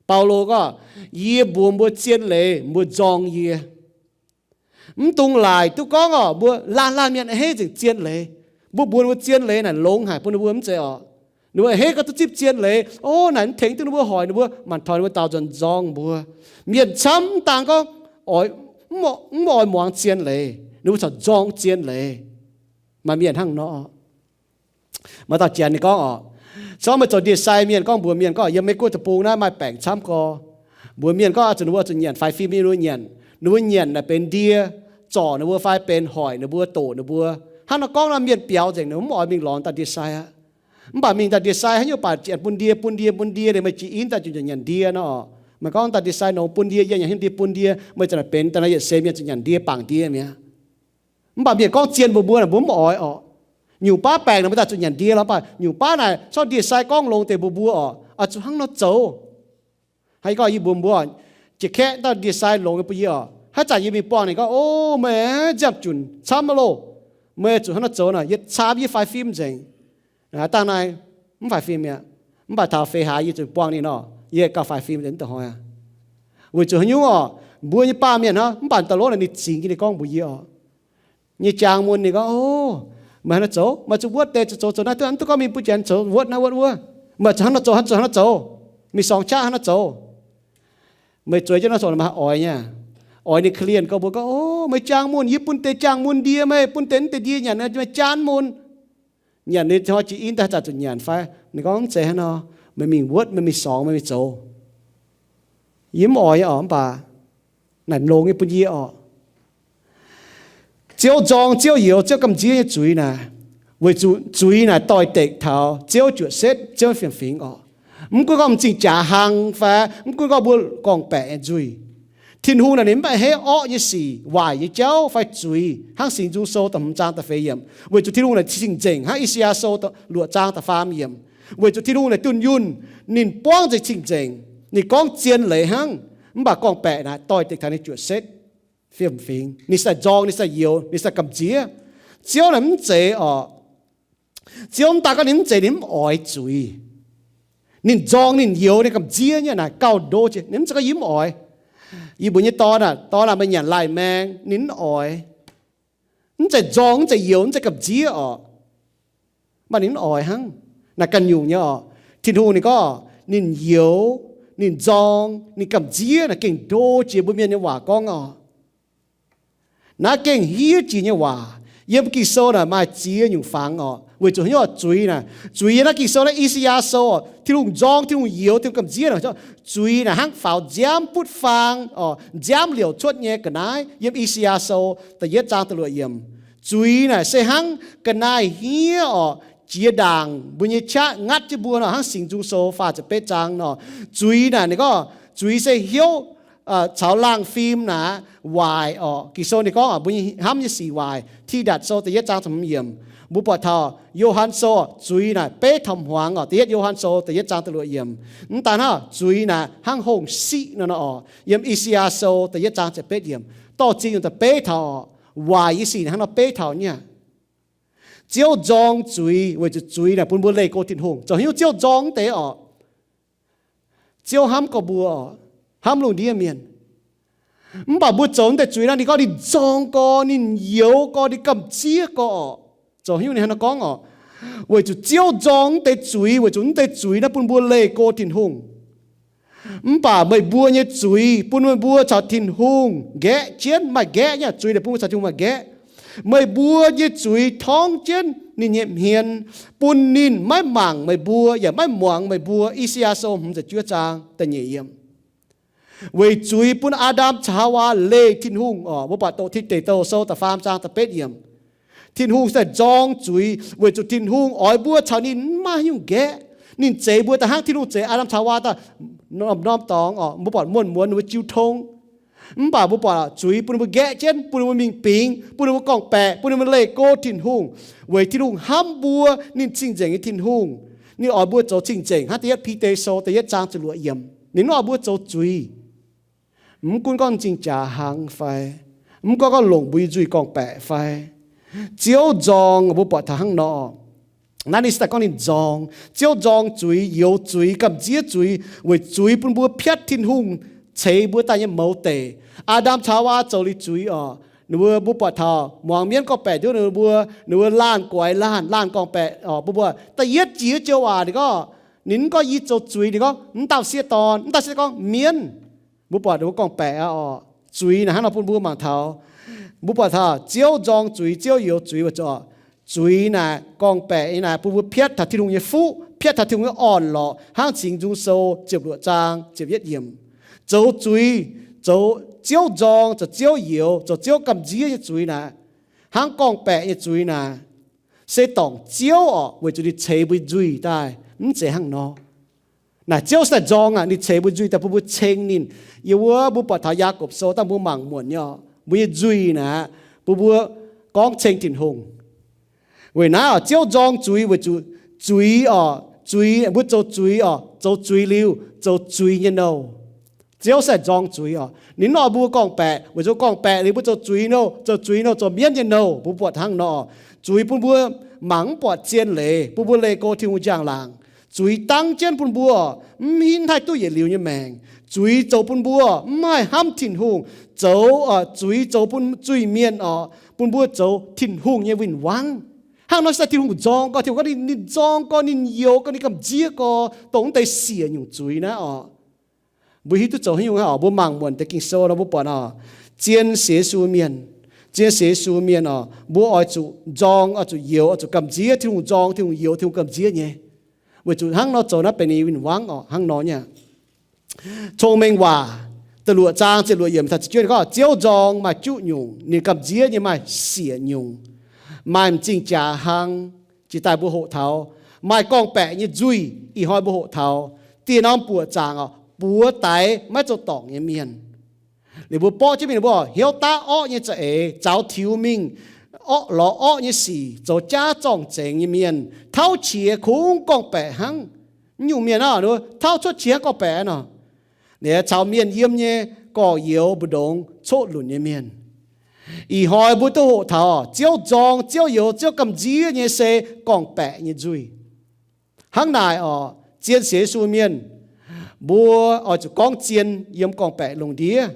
Baulo gorngv, yie mbuox mbuo zien leiz, mbuo nzorng yie. Mv dungx laaic duqv gorngv oc, mbuo laanh laanh mienh a'hneiv nzengc zien leiz. Mbuo mbuox ninh mbuo zien leiz naaic longx haic bun ninh mbuo mv zeiz oc. Ninh mbuo a'hneiv gorngv duqv zipv zien leiz, o, naaic mv tengx duqv ninh mbuo hoic ninh mbuo, mangc taux ninh mbuo daaux nzuonx nzorng mbuo. Mienh camv dangh gorngv oix, mv oix muangx zien leiz, ninh mbuo corc nzorng zien leiz. Maaih mienh hnangv nor. Maaih dauh janx ninh gorngv oc, corc meih zoux ndie-sai mienh gorngv mbuox mienh gorngv yiem Meiv Guoqv deic-bung naaiv maaih baengc camv gorx. Mbuox mienh gorngv zuqc ninh mbuo zuqc nyanc faix fim nyei, ninh mbuo nyanc, ninh mbuo nyanc naaic benx ndie zorc ninh mbuo fai benx hoic ninh mbuo, doqc ninh mbuo. Hnangv nor gorngv nor mienh biaux nzengc, ninh mbuo mv oix mingh lorz dauh ndie-sai aqv. Mv baac mingh dauh ndie-sai haaix nyungc baac janx bun ndie, bun ndie, bun ndie liuz meih jiex in daaih ziouc nyanc ndie nor. Meih gorngv dauh ndie-sai nongx bun ndie, yie nyanc hnyouv ndie bun ndie, meih zanc naaic benx daaih naaiv yietc seix mienh zuqc nyanc ndie bangc ndie mi'aqv. Mv baac mienh gorngv zien mbuox mbuo naaic mbuo mv oix orqc. Nyungc baav baengc naaic mbuo daaih zuqc nyanc ndie lorqc, mv baac nyungc baav naaic corc ndie-sai gorngv longx deix mbuox mbuo orqc, oix zuqc hnangv nor zoux. Hnangv yie gorngv yie mbuox mbuo, jiex kaeqv dauh ndie-sai longx nyei bun yie orqc, haaix zanc yie mingh buangh ninh gorngv, o, meih nziaamv-junc camv aqv loh. Meih zuqc hnangv nor zoux naaic, yietc camv yie faix fim nzengc. Dangh naaiv mv faix fim mi'aqv. Mv baac taux feix hlaax yie zuqc buangh ninh nor, yie gauh faix fim nzengc mv deix hnoi aqv. Weic zuqc haaix nyungc orqc? Mbuo nyei baamh mienh hnangv, mv baac da'lov naaic ninh zingx jienv ninh gorngv mbuox yie orqc. Nyei jaang mun ninh gorngv, o, meih hnangv naaiv zoux, meih zuqc wuotv deix zuqc zoux, zoux naaiv duqv, mv duqv gorngv mingh bun janx zoux wuotv naaiv wuotv wuov. Meih zuqc hnangv nor zoux, hnangv zoux, hnangv nor zoux. Mingh sorng qaqv hnangv nor zoux. Meih zueiz jienv nor zoux, meih oix nyei. Oix ninh client gorngv mbuox gorngv, o, meih jaang mun, yie bun deix jaang mun ndie meih, bun deix naaiv deix ndie nyanc, meih jaan mun. Nyanc ninh hnoi jiex in daaih zanc zuqc nyanc fai? Ninh gorngv, mv zeiz hnangv nor. Meih mingh wuotv, meih mingh sorng, meih mingh zoux. Yie mv oix nyei orqc, mv baac naaic longx nyei bun yie orqc. Ziouv nzorng, Ziouv youx, Ziouv gamh nziev nyei zuiz naaic, weic zuqc zuiz naaic doix-dekc taux Ziouv juoqc setv, Ziouv fiem-fingx orqc. Mv gunv gorngv m'zing jaax hlang fai mv gunv gorngv mbuo gorngv-baeqc nyei nzuih, Tin-Hungh naaic ninh mv baac a'hneiv orqv nyei sic, waaic nyei jauv fai zuiz, hnangv Singx Nzung Sou da'hmz zaang da'feix yiemc. Weic zuqc Tin-Hungh naaic cing-nzengc, hnangv I^saa^yaa Sou luoqc zaang da'faam yiemc. Weic zuqc Tin-Hungh naaic dunh yunh, ninh buangv nzengc cing-nzengc, ninh gorngv zien leiz hnangv, mv baac gorngv-baeqc naaic doix-dekc taux ninh juoqc setv, fiem-fingx. Ninh se daaih nzorng, ninh se daaih youx, ninh se daaih gamh nziev. Ziouv naaic mv zeiz orqc. Ziouv mv daan gorngv ninh mv zeiz ninh mv oix zuiz. Ninh nzorng, ninh youx, ninh gamh nziev nyei naaic gauh ndo jiex. Ninh mv zeiz gorngv yie mv oix. Yie mbuo nyei dorn aah, dorn aah, meih nyanc lai-maeng, ninh mv oix. Mv zeiz nzorng, mv zeiz youx, mv zeiz gamh nziev orqc. Mv baac ninh mv oix hnangv. Naaic ganh nyungc nyei orqc. Tin-Hungh ninh gorngv ninh youx, ninh nzorng, ninh gamh nziev naaic gengh ndo jiex mbuo mienh nyei waac gorngv orqc. Naaiv gengh hiev jiex nyei waac. Yiem Ging-Sou naaic maaih ziex nyungc fangx orqc. Weic zuqc haaix nyungc? Zuiz naaic, zuiz yiem naaiv Ging-Sou naaiv, I^saa^yaa Sou, Tin-Hungh nzorng, Tin-Hungh youx, Tin-Hungh gamh nziev, zuiz naaic hnangv faaux nziaamv butv faang, nziaamv liouc cuotv nyei ga'naaiv. Yiem I^saa^yaa Sou da'yietv zaang da'luoqc yiemc, zuiz naaic se hnangv ga'naaiv hniev orqc, jiex ndaangc mbuo nyei qaqv ngatv jienv mbuo nor, hnangv Singx Nzung Sou faah ziepc betv zaang nor. Zuiz naaic ninh gorngv zuiz se hnyouv caux laangh fim naaic waaic orqc. Ging-Sou ninh gorngv mbuo hnamv nyei sic waaic. Tidatc Sou da'yietv zaang ziepc hmz yiemc, mbuo buatc taux Yo^han Sou zuiz naaic beiv taux hmuangx orqc. Da'yietv Yo^han Sou da'yietv zaang da'luoqc yiemc, mv daan hnangv zuiz naaic hnangv hongh siqv nor nor orqc. Yiem I^saa^yaa Sou da'yietv zaang ziepc betv yiemc, dorh zinh nyungc daaih beiv taux orqc. Waaic nyei sic hnangv nor beiv taux nyei aqv. Ziouv nzorng zuiz weic zuqc zuiz naaic bun mbuo leih go Tin-Hungh. Zoux haaix nyungc Ziouv nzorng deix orqc? Ziouv hnamv gorx mbuo orqc, hnamv lungh ndiev mienh. Mv baac mbuo zoux deix zuiz naaiv, ninh gorngv ninh nzorng gorx, ninh youx gorx, ninh gamh nziev gorx orqc. Zoux haaix nyungc ninh hnangv nor gorngv orqc? Weic zuqc Ziouv nzorng deix zuiz weic zuqc deix zuiz naaiv bun mbuo leih go Tin-Hungh. Mv baac meih mbuo nyei zuiz bun meih mbuo caux Tin-Hungh nqaeqv jienv. Maaih nqaeqv nyei, zuiz naaic bun mbuo caux Tin-Hungh maaih nqaeqv. Meih mbuo nyei zuiz torngv jienv ninh nyei hmien, bun ninh maiv mangc meih mbuo yaac maiv muangx meih mbuo. I^saa^yaa Sou hmz ziepc juov zaang da'nyeic yiemc. Weic zuiz bun Aa^ndam caux Haawaa leih Tin-Hungh orqc. Mbuo buatc doqc Tin Deic Douh Sou da'faam zaang da'betv yiemc. Tin-Hungh se nzorng zuiz weic zuqc Tin-Hungh oix mbuo caux ninh maiv maaih haaix nyungc nqaeqv. Ninh zeix mbuo daaih hnangv Tin-Hungh zeix Aa^ndam caux Haawaa daaih norm-norm dorngx orqc. Mbuo buatc muonh muonz ninh mbuo jiu tong. Mv baac mbuo buatc zuiz bun ninh mbuo nqaeqv jienv, bun ninh mbuo mingh bingx, bun ninh mbuo gorngv-baeqc, bun ninh mbuo leih go Tin-Hungh. Weic Tin-Hungh hnamv mbuo, ninh cing-nzengc nyei Tin-Hungh. Ninh oix mbuo zoux cing-nzengc hnangv da'yietv Bide Sou da'yietv zaang ziepc luoqc yiemc. Ninh mv oix mbuo zoux zuiz. Mv gunv gorngv zingh jaax hlang fai, mv gunv gorngv longc mbuo nyei nzuih gorngv-baeqc fai, Ziouv nzorng mbuo buatc taux hnangv nor. Naaiv ninh se daaih gorngv ninh nzorng. Ziouv nzorng zuiz, youx zuiz, gamh nziev zuiz, weic zuiz bun mbuo piatv Tin-Hungh ceix mbuo daaih nyei mouz deic. Aa^ndam caux Haawaa zoux liuz zuiz orqc, ninh mbuo, mbuo buatc taux muangx mienv gorngv-baeqc nduov ninh mbuo, ninh mbuo laanh guaix laanh, laanh gorngv-baeqc orqc. Mbuo buatc da'yietv jiex joux waac ninh gorngv, ninh mv gorngv yie zoux zuiz, ninh gorngv mv dauh sieqv dorn, mv dauh sieqv gorngv mienv. Mbuo buatc ninh mbuo gorngv-baeqc aqv orqc. Zuiz naaic hnangv nor bun mbuo mangc taux, mbuo buatc taux Ziouv nzorng zuiz, Ziouv youx zuiz weic zuqc zuiz naaic gorngv-baeqc nyei naaic bun mbuo piatv taux Tin-Hungh nyei fuqv, piatv taux Tin-Hungh nyei orn-lorqc, hnangv Singx Nzung Sou ziepc luoqc zaang ziepc yietv yiemc. Zoux zuiz, zoux Ziouv nzorng, zoux Ziouv youx, zoux Ziouv gamh nziev nyei zuiz naaic, hnangv gorngv-baeqc nyei zuiz naaic, se dorngc Ziouv orqc, weic zuqc ninh ceix mbuo nzuih daaih, mv zeiz hnangv nor. Naaic Ziouv se daaih nzorng aqv, ninh ceix mbuo nzuih daaih bun mbuo ceng ninh. Yiem wuov mbuo buatc taux Yaagorpc Sou daaih mbuo mangc muonc nyei orqc, mbuo nyei nzuih naaic, bun mbuo gorngv ceng Tin-Hungh. Weic naaiv orqc, Ziouv nzorng zuiz weic zuqc zuiz orqc, zuiz, mbuo zoux zuiz orqc, zoux zuiz liuz zoux zuiz nyei nouh. Ziouv se daaih nzorng zuiz orqc. Ninh mv oix mbuo gorngv-baeqc, weic zuqc gorngv-baeqc liuz mbuo zoux zuiz nouh, zoux zuiz nouh zoux mienv nyei nouh. Mbuo buatc hnangv nor, zuiz bun mbuo mangc mv buatc zien leiz, bun mbuo leih go Tin-Hungh njang-laangc. Zuiz dangv jienv bun mbuo mv hinv haih duqv yietc liuz nyei maengc. Zuiz zoux bun mbuo mv haih hnamv Tin-Hungh, zoux, zuiz zoux bun zuiz-mienh orqc, bun mbuo zoux Tin-Hungh nyei win-wangv. Hnangv nor se daaih Tin-Hungh nzorng gorx, Tin-Hungh gorngv ninh nzorng gorx, ninh youx gorx, ninh gamh nziev gorx dongh mv deix siec nyungc zuiz naaiv orqc. Mbuo hiuv duqv zoux haaix nyungc aqv orqc? Mbuo mangc muonc deix Ging-Sou nor mbuo buatc orqc, zien sienx Yesu mienh, zien sienx Yesu mienh orqc, mbuo oix zuqc nzorng, oix zuqc youx, oix zuqc gamh nziev. Tin-Hungh nzorng, Tin-Hungh youx, Tin-Hungh gamh nziev nyei. Weic zuqc hnangv nor zoux naaiv benx ninh win-wangv orqc, hnangv nor nyei. Cong-Mengh Waac da'luoqc zaang ziepc luoqc yiemc taux ziepc juov gorngv, Ziouv nzorng maaih juqv nyungc, ninh gamh nziev nyei maaih siec nyungc. Maaih m'zing jaax hlang, jiex daaih mbuo hoqc taux. Maaih gorngv-baeqc nyei nzuih, ih hnoi mbuo hoqc taux. Dieh norm buoqc zaangc orqc, buoz daix maiv zoux dorngc nyei mienh. Liuz mbuo borqv jienv mingh, mbuo hnyouv daav orqv nyei za'eix, zaux tiux mingh, orqv lorz orqv nyei sic, zoux jaav zorng-zengx nyei mienh, tauv qiex kungx gorngv-baeqc hnangv. Nyungc mienh aah, tauv cuotv qiex hnangv gorngv-baeqc nor. Liuz caux mienh yiem nyei gorx-youz mbu'ndongx coqv lunc nyei mienh. Ih hnoi mbuo duqv hoqc taux Ziouv nzorng, Ziouv youx, Ziouv gamh nziev nyei se gorngv-baeqc nyei nzuih. Hnangv naaic orqc, zien sienx Yesu mienh, mbuo oix zuqc gorngv zien yiem gorngv-baeqc lungh ndiev.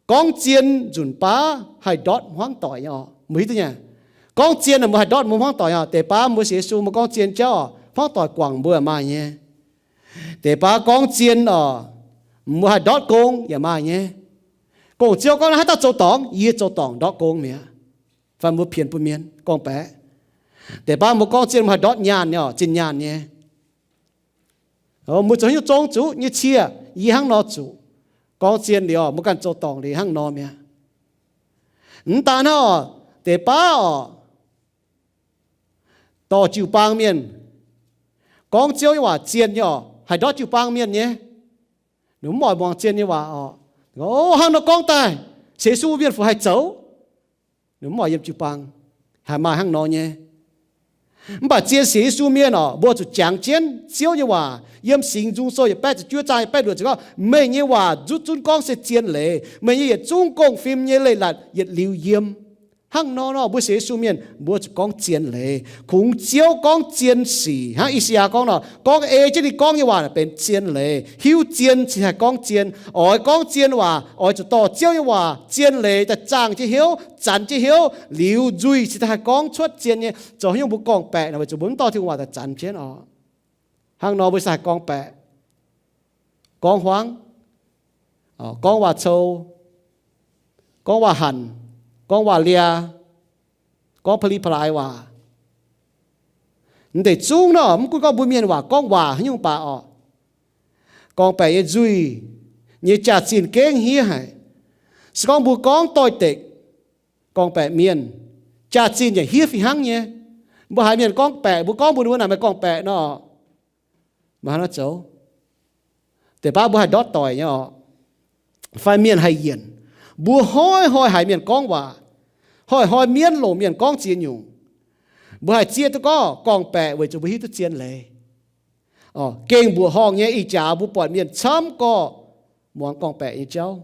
Gorngv zien nzunc baav haih ndortv hmuangv doic nyei orqc. Mbuo hiuv duqv nyei. Gorngv zien mbuo haih ndortv mbuo hmuangv doic orqc. Deix baav mbuo sienx Yesu, mbuo gorngv zien jauv orqc, hmuangv doic guangc mbuo maaih nyei. Deix baav gorngv zien orqc, mbuo haih ndortv gong yaac maaih nyei. Gong-Ziouv gorngv, haaix dauh zoux dorngc, yie zoux dorngc ndortv gong mi'aqv. Fai mbuo pienx bun mienh gorngv-baeqc. Deix baav mbuo gorngv zien mbuo haih ndortv nyaanh nyei, zinh nyaanh nyei. Mbuo zoux haaix nyungc zong zuqc nyei cie, yie hnangv nor zuqc. Gorngv zien liuz mbuo ganh zoux dorngc liuz hnangv nor mi'aqv. Mv daan hnangv oc, deix baav oc, dorh jiu-baang mienh gorngv Ziouv nyei waac zien nyei oc, haih ndortv jiu-baang mienh nyei. Ninh mv oix muangx zien nyei waac oc. Hnangv nor gorngv daaih, sienx Yesu mienh fu haih zoux? Ninh mv oix yiem jiu-baang. Haih maaih hnangv nor nyei. Mv baac zien sienx Yesu mienh oc, mbuo zuqc jangx jienv Ziouv nyei waac. Yiem Singx Nzung Sou yietc baeqv ziepc juov zaang yietc baeqv luoqc ziepc gorngv, meih nyei waac nzutv zunv gorngv se zien leiz. Meih nyei yietc zungv gong-fim nyei leiz-latc yietc liuz yiem. Hnangv nor nor, mbuo sienx Yesu mienh mbuo zuqc gorngv zien leiz. Kungx Ziouv gorngv zien sic. Hnangv I^saa^yaa gorngv nor, gorngv ei jienv ninh gorngv nyei waac naaic benx zien leiz. Hiuv zien cingx haih gorngv zien. Oix gorngv zien waac, oix zuqc dorh Ziouv nyei waac zien leiz daaih zaangh jienv hnyouv, zanc jienv hnyouv, liuz nzuih cingx daaih haih gorngv cuotv zien nyei. Zoux haaix nyungc mbuo gorngv-baeqc naaic weic zuqc mbuo mv dorh Tin-Hungh waac daaih zanc jienv oc. Hnangv nor mbuo se haih gorngv-baeqc, gorngv huaangv, gorngv waac-cou, gorngv waac-hanc, gorngv waac-lia, gorngv pa'li pa'laaix waac. Mv deix zungv nor, mv gunv gorngv mbuo mienh waac gorngv waac haaix nyungc baac oc, gorngv-baeqc nyei nzuih nyei jaax-zinh gengh hniev haic. Se gorngv mbuo gorngv doix-dekc gorngv-baeqc mienh, jaax-zinh yaac hniev fih hnangv nyei. Mbuo haiz mienh gorngv-baeqc, mbuo gorngv mbuox ninh mbuo naaic meih gorngv-baeqc nor, meih hnangv naaiv zoux, deix baav mbuo haih ndortv doic nyei oc, fai mienh haih yienc. Mbuo hnoi-hnoi haiz mienh gorngv waac, hnoi-hnoi mienv longc mienh gorngv ziex nyungc. Mbuo haih zieqv duqv gorngv gorngv-baeqc weic zuqc mbuo hiuv duqv zien leiz. Gengh mbuoqc horngh nyei ih jaax mbuo buatc mienh camv gorqv muangx gorngv-baeqc nyei jauv.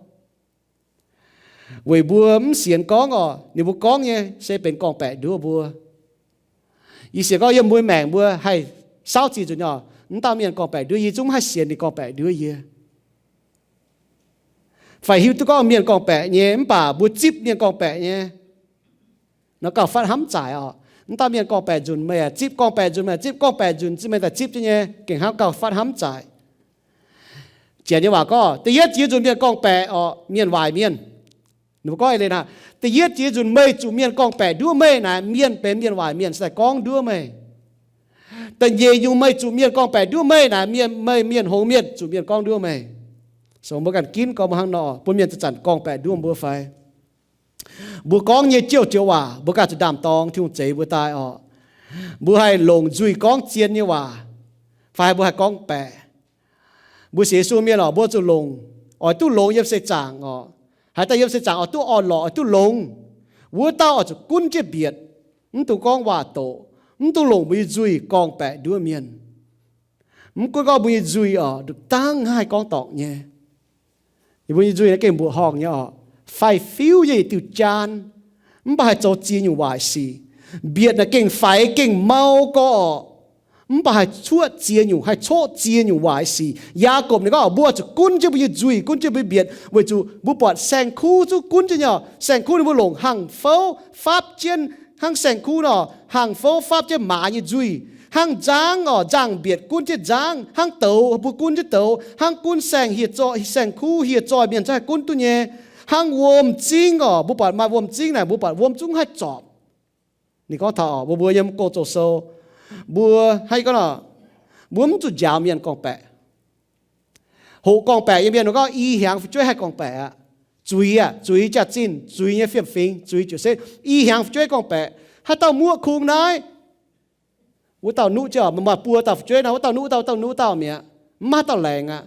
Weic mbuo mv sienx gorngv oc, ninh mbuo gorngv nyei se benx gorngv-baeqc nduov mbuo. Yie sienx gorngv yiem mbuo maengc mbuo haih saauv ziex nzunc oc, mv dauh mienh gorngv-baeqc nduov yie, zungv mv haih sienx ninh gorngv-baeqc nduov yie. Fai hiuv duqv gorngv mienh gorngv-baeqc nyei mv baac mbuo zipv mienh gorngv-baeqc nyei nor gauh fatv hnamv zaaic oc. Mv dauh mienh gorngv-baeqc nzunc meih zipv, gorngv-baeqc nzunc meih zipv, gorngv-baeqc nzunc zipv meih daaih zipv jienv nyei, gengh hnamv gauh fatv hnamv zaaic. Janx nyei waac gorngv, da'yietv jiex nzunc mienh gorngv-baeqc oc, mienh waaic mienh. Ninh mbuo gorngv eix leiz hnangv, da'yietv jiex nzunc meih zuqc mienh gorngv-baeqc nduov meih naaic, mienh benx mienh waaic mienh, se daaih gorngv nduov meih. Da'nyeic nyungc meih zuqc mienh gorngv-baeqc nduov meih naaic, mienh, meih mienh hngongx mienh zuqc mienh gorngv nduov meih. So mbuo ganh ginv gorngv mbuo hnangv nor, bun mienh zanc-zanc gorngv-baeqc nduov mbuo fai? Mbuo gorngv nyei joux joux waac mbuo ganh zuqc ndaam-dorng Tin-Hungh zeix mbuo daaih oc. Mbuo haih longc nzuih gorngv zien nyei waac, fai mbuo haih gorngv-baeqc? Mbuo sienx Yesu mienh oc, mbuo zuqc longc, oix duqv longx yiem seix zaangc oc. Haaix dauh yiem seix zaangc oix duqv orn-lorqc, oix duqv longx, wuov dauh oix zuqc gunv jienv mbietc, mv dungx gorngv waac doqc, mv dungx longc mbuo nyei nzuih gorngv-baeqc nduov mienh. Mv gunv gorngv mbuo nyei nzuih oc, nduqc dangv haih gorngv dorngc nyei. Mbuo nyei nzuih naaiv gengh mbuoqc horngh nyei oc, faix-fiuv nyei yietc diuh jaan, mv baac haih zoux ziex nyungc waaic sic. Mbietc naaic gengh faix gengh mau gorqv oc, mv baac haih cuoqv ziex nyungc, haih coqv ziex nyungc waaic sic. Yaagorpc ninh gorngv mbuo zuqc gunv jienv mbuo nyei nzuih, gunv jienv mbuo nyei mbietc, weic zuqc mbuo buatc saeng-kuv zungv gunv jienv nyei oc. Saeng-kuv ninh mbuo longc hangx fouv fapv jienv, hnangv saeng-kuv nor, hangx fouv fapv jienv maaz nyei nzuih. Hnangv nzangv oc, nzangv-mbietc gunv jienv nzangv, hnangv douz mbuo gunv jienv douz, hnangv gunv saeng hieh zoih, saeng-kuv hieh zoih mienh zungv haih gunv duqv nyei. Hnangv wuom m'zingv oc, mbuo buatc maaih wuom m'zingv naaic, mbuo buatc wuom zungv haih zorpc. Ninh gorngv taux oc, mbuo, mbuo yiem Gong-Zoh sou, mbuo hnangv gorngv nor, mbuo mv zuqc njaaux mienh gorngv-baeqc. Hoqc gorngv-baeqc nyei mienh gorngv i hnyangx fu'jueiv haih gorngv-baeqc aqv. Zuiz aqv, zuiz jaax-zinh, zuiz nyei fiem-fingx, zuiz jiouc setv, i hnyangx fu'jueiv gorngv-baeqc. Haaix dauh muoqv kungx naaiv, wuov dauh nuqv jienv oc, maaih buo dauh fu'jueiv nor, wuov dauh nuqv dauh, wuov dauh nuqv dauh mi'aqv. Mv maaih haaix dauh laengz aqv.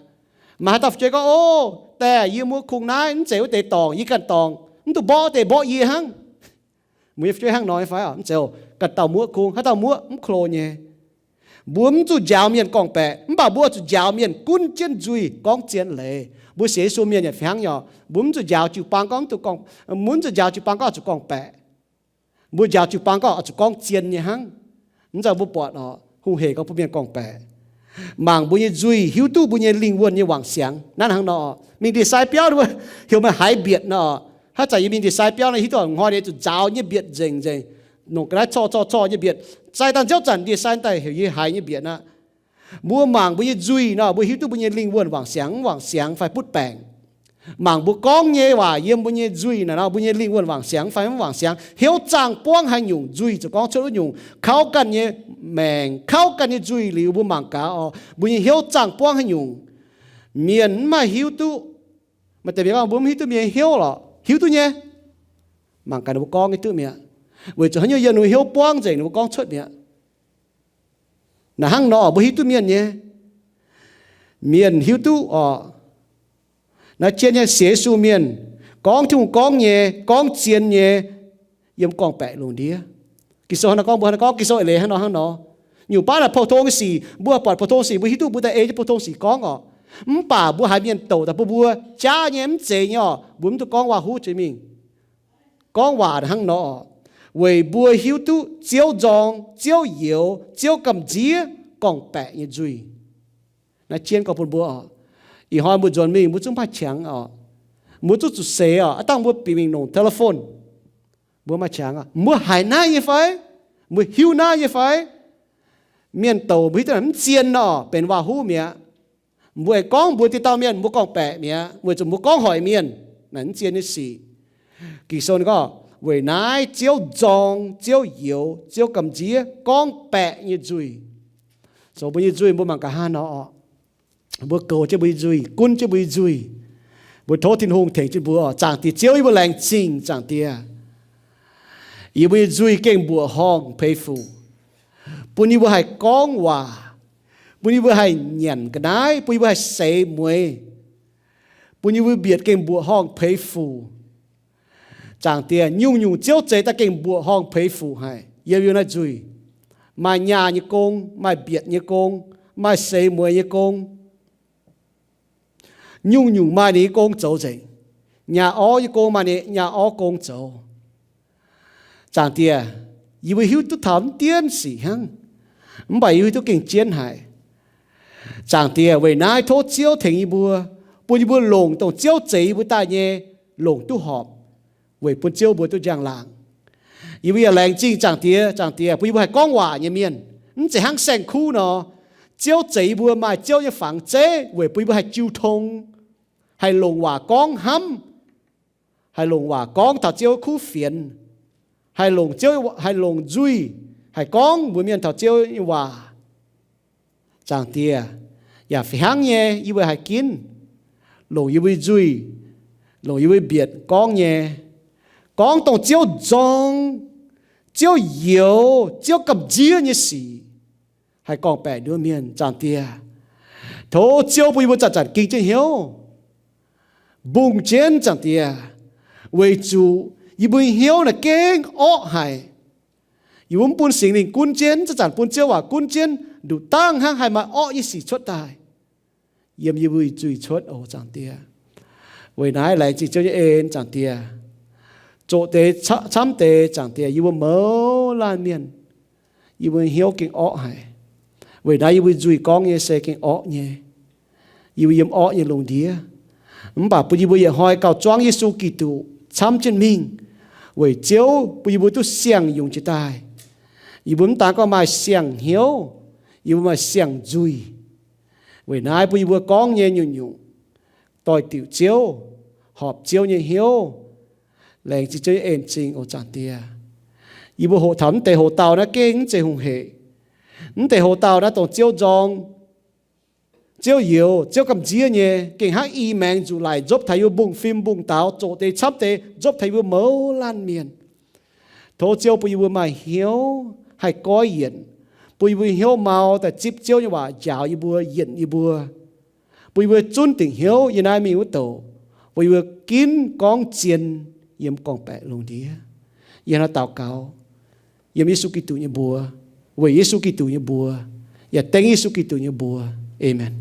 Maaih haaix dauh fu'jueiv gorngv, O, daeh, yie muoqv kungx naaiv, mv zeiz wuov deix dorngc, yie ganh dorngc, mv dungx mborqv wuov deix, mborqv yie hnangv. Mbuo nyei fu'jueiv hnangv nor nyei fai? Mv zeiz, ganh dauh muoqv kungx, haaix dauh muoqv mv klo nyei. Mbuo mv zuqc njaaux mienh gorngv-baeqc, mv baac mbuo zuqc njaaux mienh gunv jienv nzuih gorngv zien leiz. Mbuo sienx Yesu mienh yaac fih hnangv nyei. Mbuo mv zuqc njaaux jiu-baang gorngv, mbuo mv zuqc njaaux jiu-baang gorngv oix zuqc gorngv-baeqc. Mbuo njaaux jiu-baang gorngv oix zuqc gorngv zien nyei hnangv. Mv zeiz mbuo buatc oc, hungh hec gorngv bun mienh gorngv-baeqc. Mangc mbuo nyei nzuih, hiuv duqv mbuo nyei lingh wuonh nyei wangc siangx. Naaiv hnangv nor, mingh ndie-sai biauv, heuc meih haiz mbietc nor, haaix zanc yie mingh ndie-sai biauv nor, hiuv duqv hnoi nyei zuqc nzaaux nyei mbietc nzengc nzengc, nongc ga'naaiv corc corc corc nyei mbietc. Sai daaih nziouv zanc ndie-sai daaih heuc yie haiz nyei mbietc aqv. Mbuo mangc mbuo nyei nzuih nor, mbuo hiuv duqv mbuo nyei lingh wuonh wangc siangx mv wangc siangx fai butv baengc. Mangc mbuo gorngv nyei waac yiem mbuo nyei nzuih naaic nor, mbuo nyei lingh wuonh wangc siangx fai mv wangc siangx, hnyouv zaangh buangv haaix nyungc, nzuih ziouc gorngv cuotv wuov nyungc. Kauv ganh nyei maengc, kauv ganh nyei nzuih liuz mbuo mangc gaax oc, mbuo nyei hnyouv zaangh buangv haaix nyungc. Mienh mv maaih hiuv duqv. Maaih deix mienh gorngv mbuo mv hiuv duqv mienh nyei hnyouv lorqc. Hiuv duqv nyei. Mangc gaax ninh mbuo gorngv nyei duqv mi'aqv. Weic zuqc haaix nyungc yiem ninh mbuo hnyouv buangv nzengc ninh mbuo gorngv cuotv mi'aqv. Naaic hnangv nor mbuo hiuv duqv mienh nyei. Mienh hiuv duqv oc. Naaiv jienv nyei sienx Yesu mienh, gorngv Tin-Hungh gorngv nyei, gorngv zien nyei, yiem gorngv-baeqc lungh ndiev. Ging-Sou hnangv nor gorngv, mbuo hnangv nor gorngv, Ging-Sou eix leiz hnangv nor, hnangv nor. Nyungc baav naaic pou-tong nyei sic, mbuo buatc pou-tong sic, mbuo hiuv duqv mbuo daaih ei jienv pou-tong sic gorngv oc. Mv baac mbuo haiz mienh douc daaih bun mbuo jaav nyei, mv zeiz nyei oc, mbuo mv duqv gorngv waac-huv jiex mingh. Gorngv waac hnangv nor oc, weic mbuo hiuv duqv Ziouv nzorng, Ziouv youx, Ziouv gamh nziev gorngv-baeqc nyei nzuih. Naaiv jienv gorngv bun mbuo oc. Ih hnoi mbuo nzuonx mingh mbuo zungv maaih qangx oc. Mbuo zungv zuqc seix oc. Aav dangh mbuo bieqc mingh longc telephone, mbuo maaih qangx oc. Mbuo haiz naaiv nyei fai? Mbuo hiuv naaiv nyei fai? Mienh douc mbuo hiuv duqv mv zien nor, benx waac-huv mi'aqv. Mbuo aengx gorngv mbuox diqc dauh mienh mbuo gorngv-baeqc mi'aqv, weic zuqc mbuo gorngv hoic mienh. Naaiv mv zien nyei sic. Ging-Sou ninh gorngv, weic naaiv Ziouv nzorng, Ziouv youx, Ziouv gamh nziev gorngv-baeqc nyei nzuih. Zoux mbuo nyei nzuih mbuo mangc gaax hnangv nor oc. Mbuo goux jienv mbuo nyei nzuih, gunv jienv mbuo nyei nzuih. Mbuo tov Tin-Hungh tengx jienv mbuo oc. Zaangc Diex Ziouv, yie mbuo laengz zingh, Zaangc Diex. Yie mbuo nyei nzuih gengh mbuoqc horngh peix fuc, bun yie mbuo haih gorngv waac, bun yie mbuo haih nyanc ga'naaiv, bun yie mbuo haih seix mueiz, bun yie mbuo mbietc gengh mbuoqc horngh peix fuc. Zaangc Diex, nyungc-nyungc Ziouv zeix daaih gengh mbuoqc horngh peix fuc haic yiem yie mbuo naaiv nzuih. Maaih nyaah nyei gong, maaih mbietc nyei gong, maaih seix mueiz nyei gong. Nyungc-nyungc maaih ninh nyei gong zoux nzengc. Nyaah orv nyei gong maaih ninh nyaah orv gong zoux. Zaangc Diex, yie mbuo hiuv duqv taux mv dienv sic hnangv, mv baac yie mbuo hiuv duqv gengh jienv haic. Zaangc Diex, weic naaiv tov Ziouv tengx yie mbuo, bun yie mbuo longc dongh Ziouv zeix yie mbuo daaih nyei longc duqv horpc, weic bun Ziouv mbuo duqv njang-laangc. Yie mbuo yaac laengz zingh Zaangc Diex, Zaangc Diex, bun yie mbuo haih gorngv waac nyei mienh. Mv zeiz hnangv saeng-kuv nor, Ziouv zeix yie mbuo maaih Ziouv nyei fangx zeiv weic bun yie mbuo haih jiu tong, haih longc waac gorngv hnamv, haih longc waac gorngv taux Ziouv kuv fienx, haih longc Ziouv, haih longc nzuih, haih gorngv mbuox mienh taux Ziouv nyei waac. Zaangc Diex, yaac fih hnangv nyei, yie mbuo haih ginv longc yie mbuo nzuih, longc yie mbuo mbietc gorngv nyei, gorngv dongh Ziouv nzorng, Ziouv youx, Ziouv gamh nziev nyei sic, haih gorngv-baeqc nduov mienh. Zaangc Diex, tov Ziouv bun yie mbuo zanc-zanc ging jienv hnyouv, mbungh jienv, Zaangc Diex, weic zuqc yie mbuo nyei hnyouv naaic gengh orqv haic. Yie mbuo mv bun Singx Lingh gunv jienv, zanc-zanc bun Ziouv waac gunv jienv, nduqc dangh hnangv haih maaih orqv nyei sic cuotv daaih yiem yie mbuo nzuih cuotv oc, Zaangc Diex. Weic naaiv laengz zingh Ziouv nyei en, Zaangc Diex. Zoqc deix camv deix, Zaangc Diex, yie mbuo mouz laanh mienh, yie mbuo hnyouv gengh orqv haic. Weic naaiv yie mbuo nzuih gorngv nyei se gengh orqv nyei. Yie mbuo yiem orqv nyei lungh ndiev. Mv baac bun yie mbuo yietc hnoi gauh zuangv Yesu Giduc camv jienv mingh, weic Ziouv bun yie mbuo duqv siang-yungz jiex daaih. Yie mbuo mv daan gorngv maaih siang-hnyouv, yie mbuo maaih siang-nzuih. Weic naaiv bun yie mbuo gorngv nyei nyungc-nyungc doix-diuc Ziouv, horpc Ziouv nyei hnyouv. Laengz zingh Ziouv nyei en-zingh oc, Zaangc Diex. Yie mbuo hoqc taux mv deix hoc-dauh naaiv gengh mv zeiz hungh hec. Mv deix hoc-dauh naaiv dongh Ziouv nzorng, Ziouv youx, Ziouv gamh nziev nyei, gengh hnangv i maengx nzuqc laic nzopv taux yie mbuo mbungv-fim mbungv-daaux, zoqc deix camv deix nzopv taux yie mbuo mouz laanh mienh. Tov Ziouv bun yie mbuo maaih hnyouv haih goiv yienc, bun yie mbuo hnyouv mau daaih zipv Ziouv nyei waac njaaux yie mbuo, yienc yie mbuo, bun yie mbuo zunv dingc hnyouv yiem naaiv mingh wuov douc, bun yie mbuo ginv gorngv zien yiem gorngv-baeqc lungh ndiev. Yie hnangv naaiv daux gaux yiem Yesu Giduc nyei mbuox, weic Yesu Giduc nyei mbuox, yaac dengv Yesu Giduc nyei mbuox. Aamen.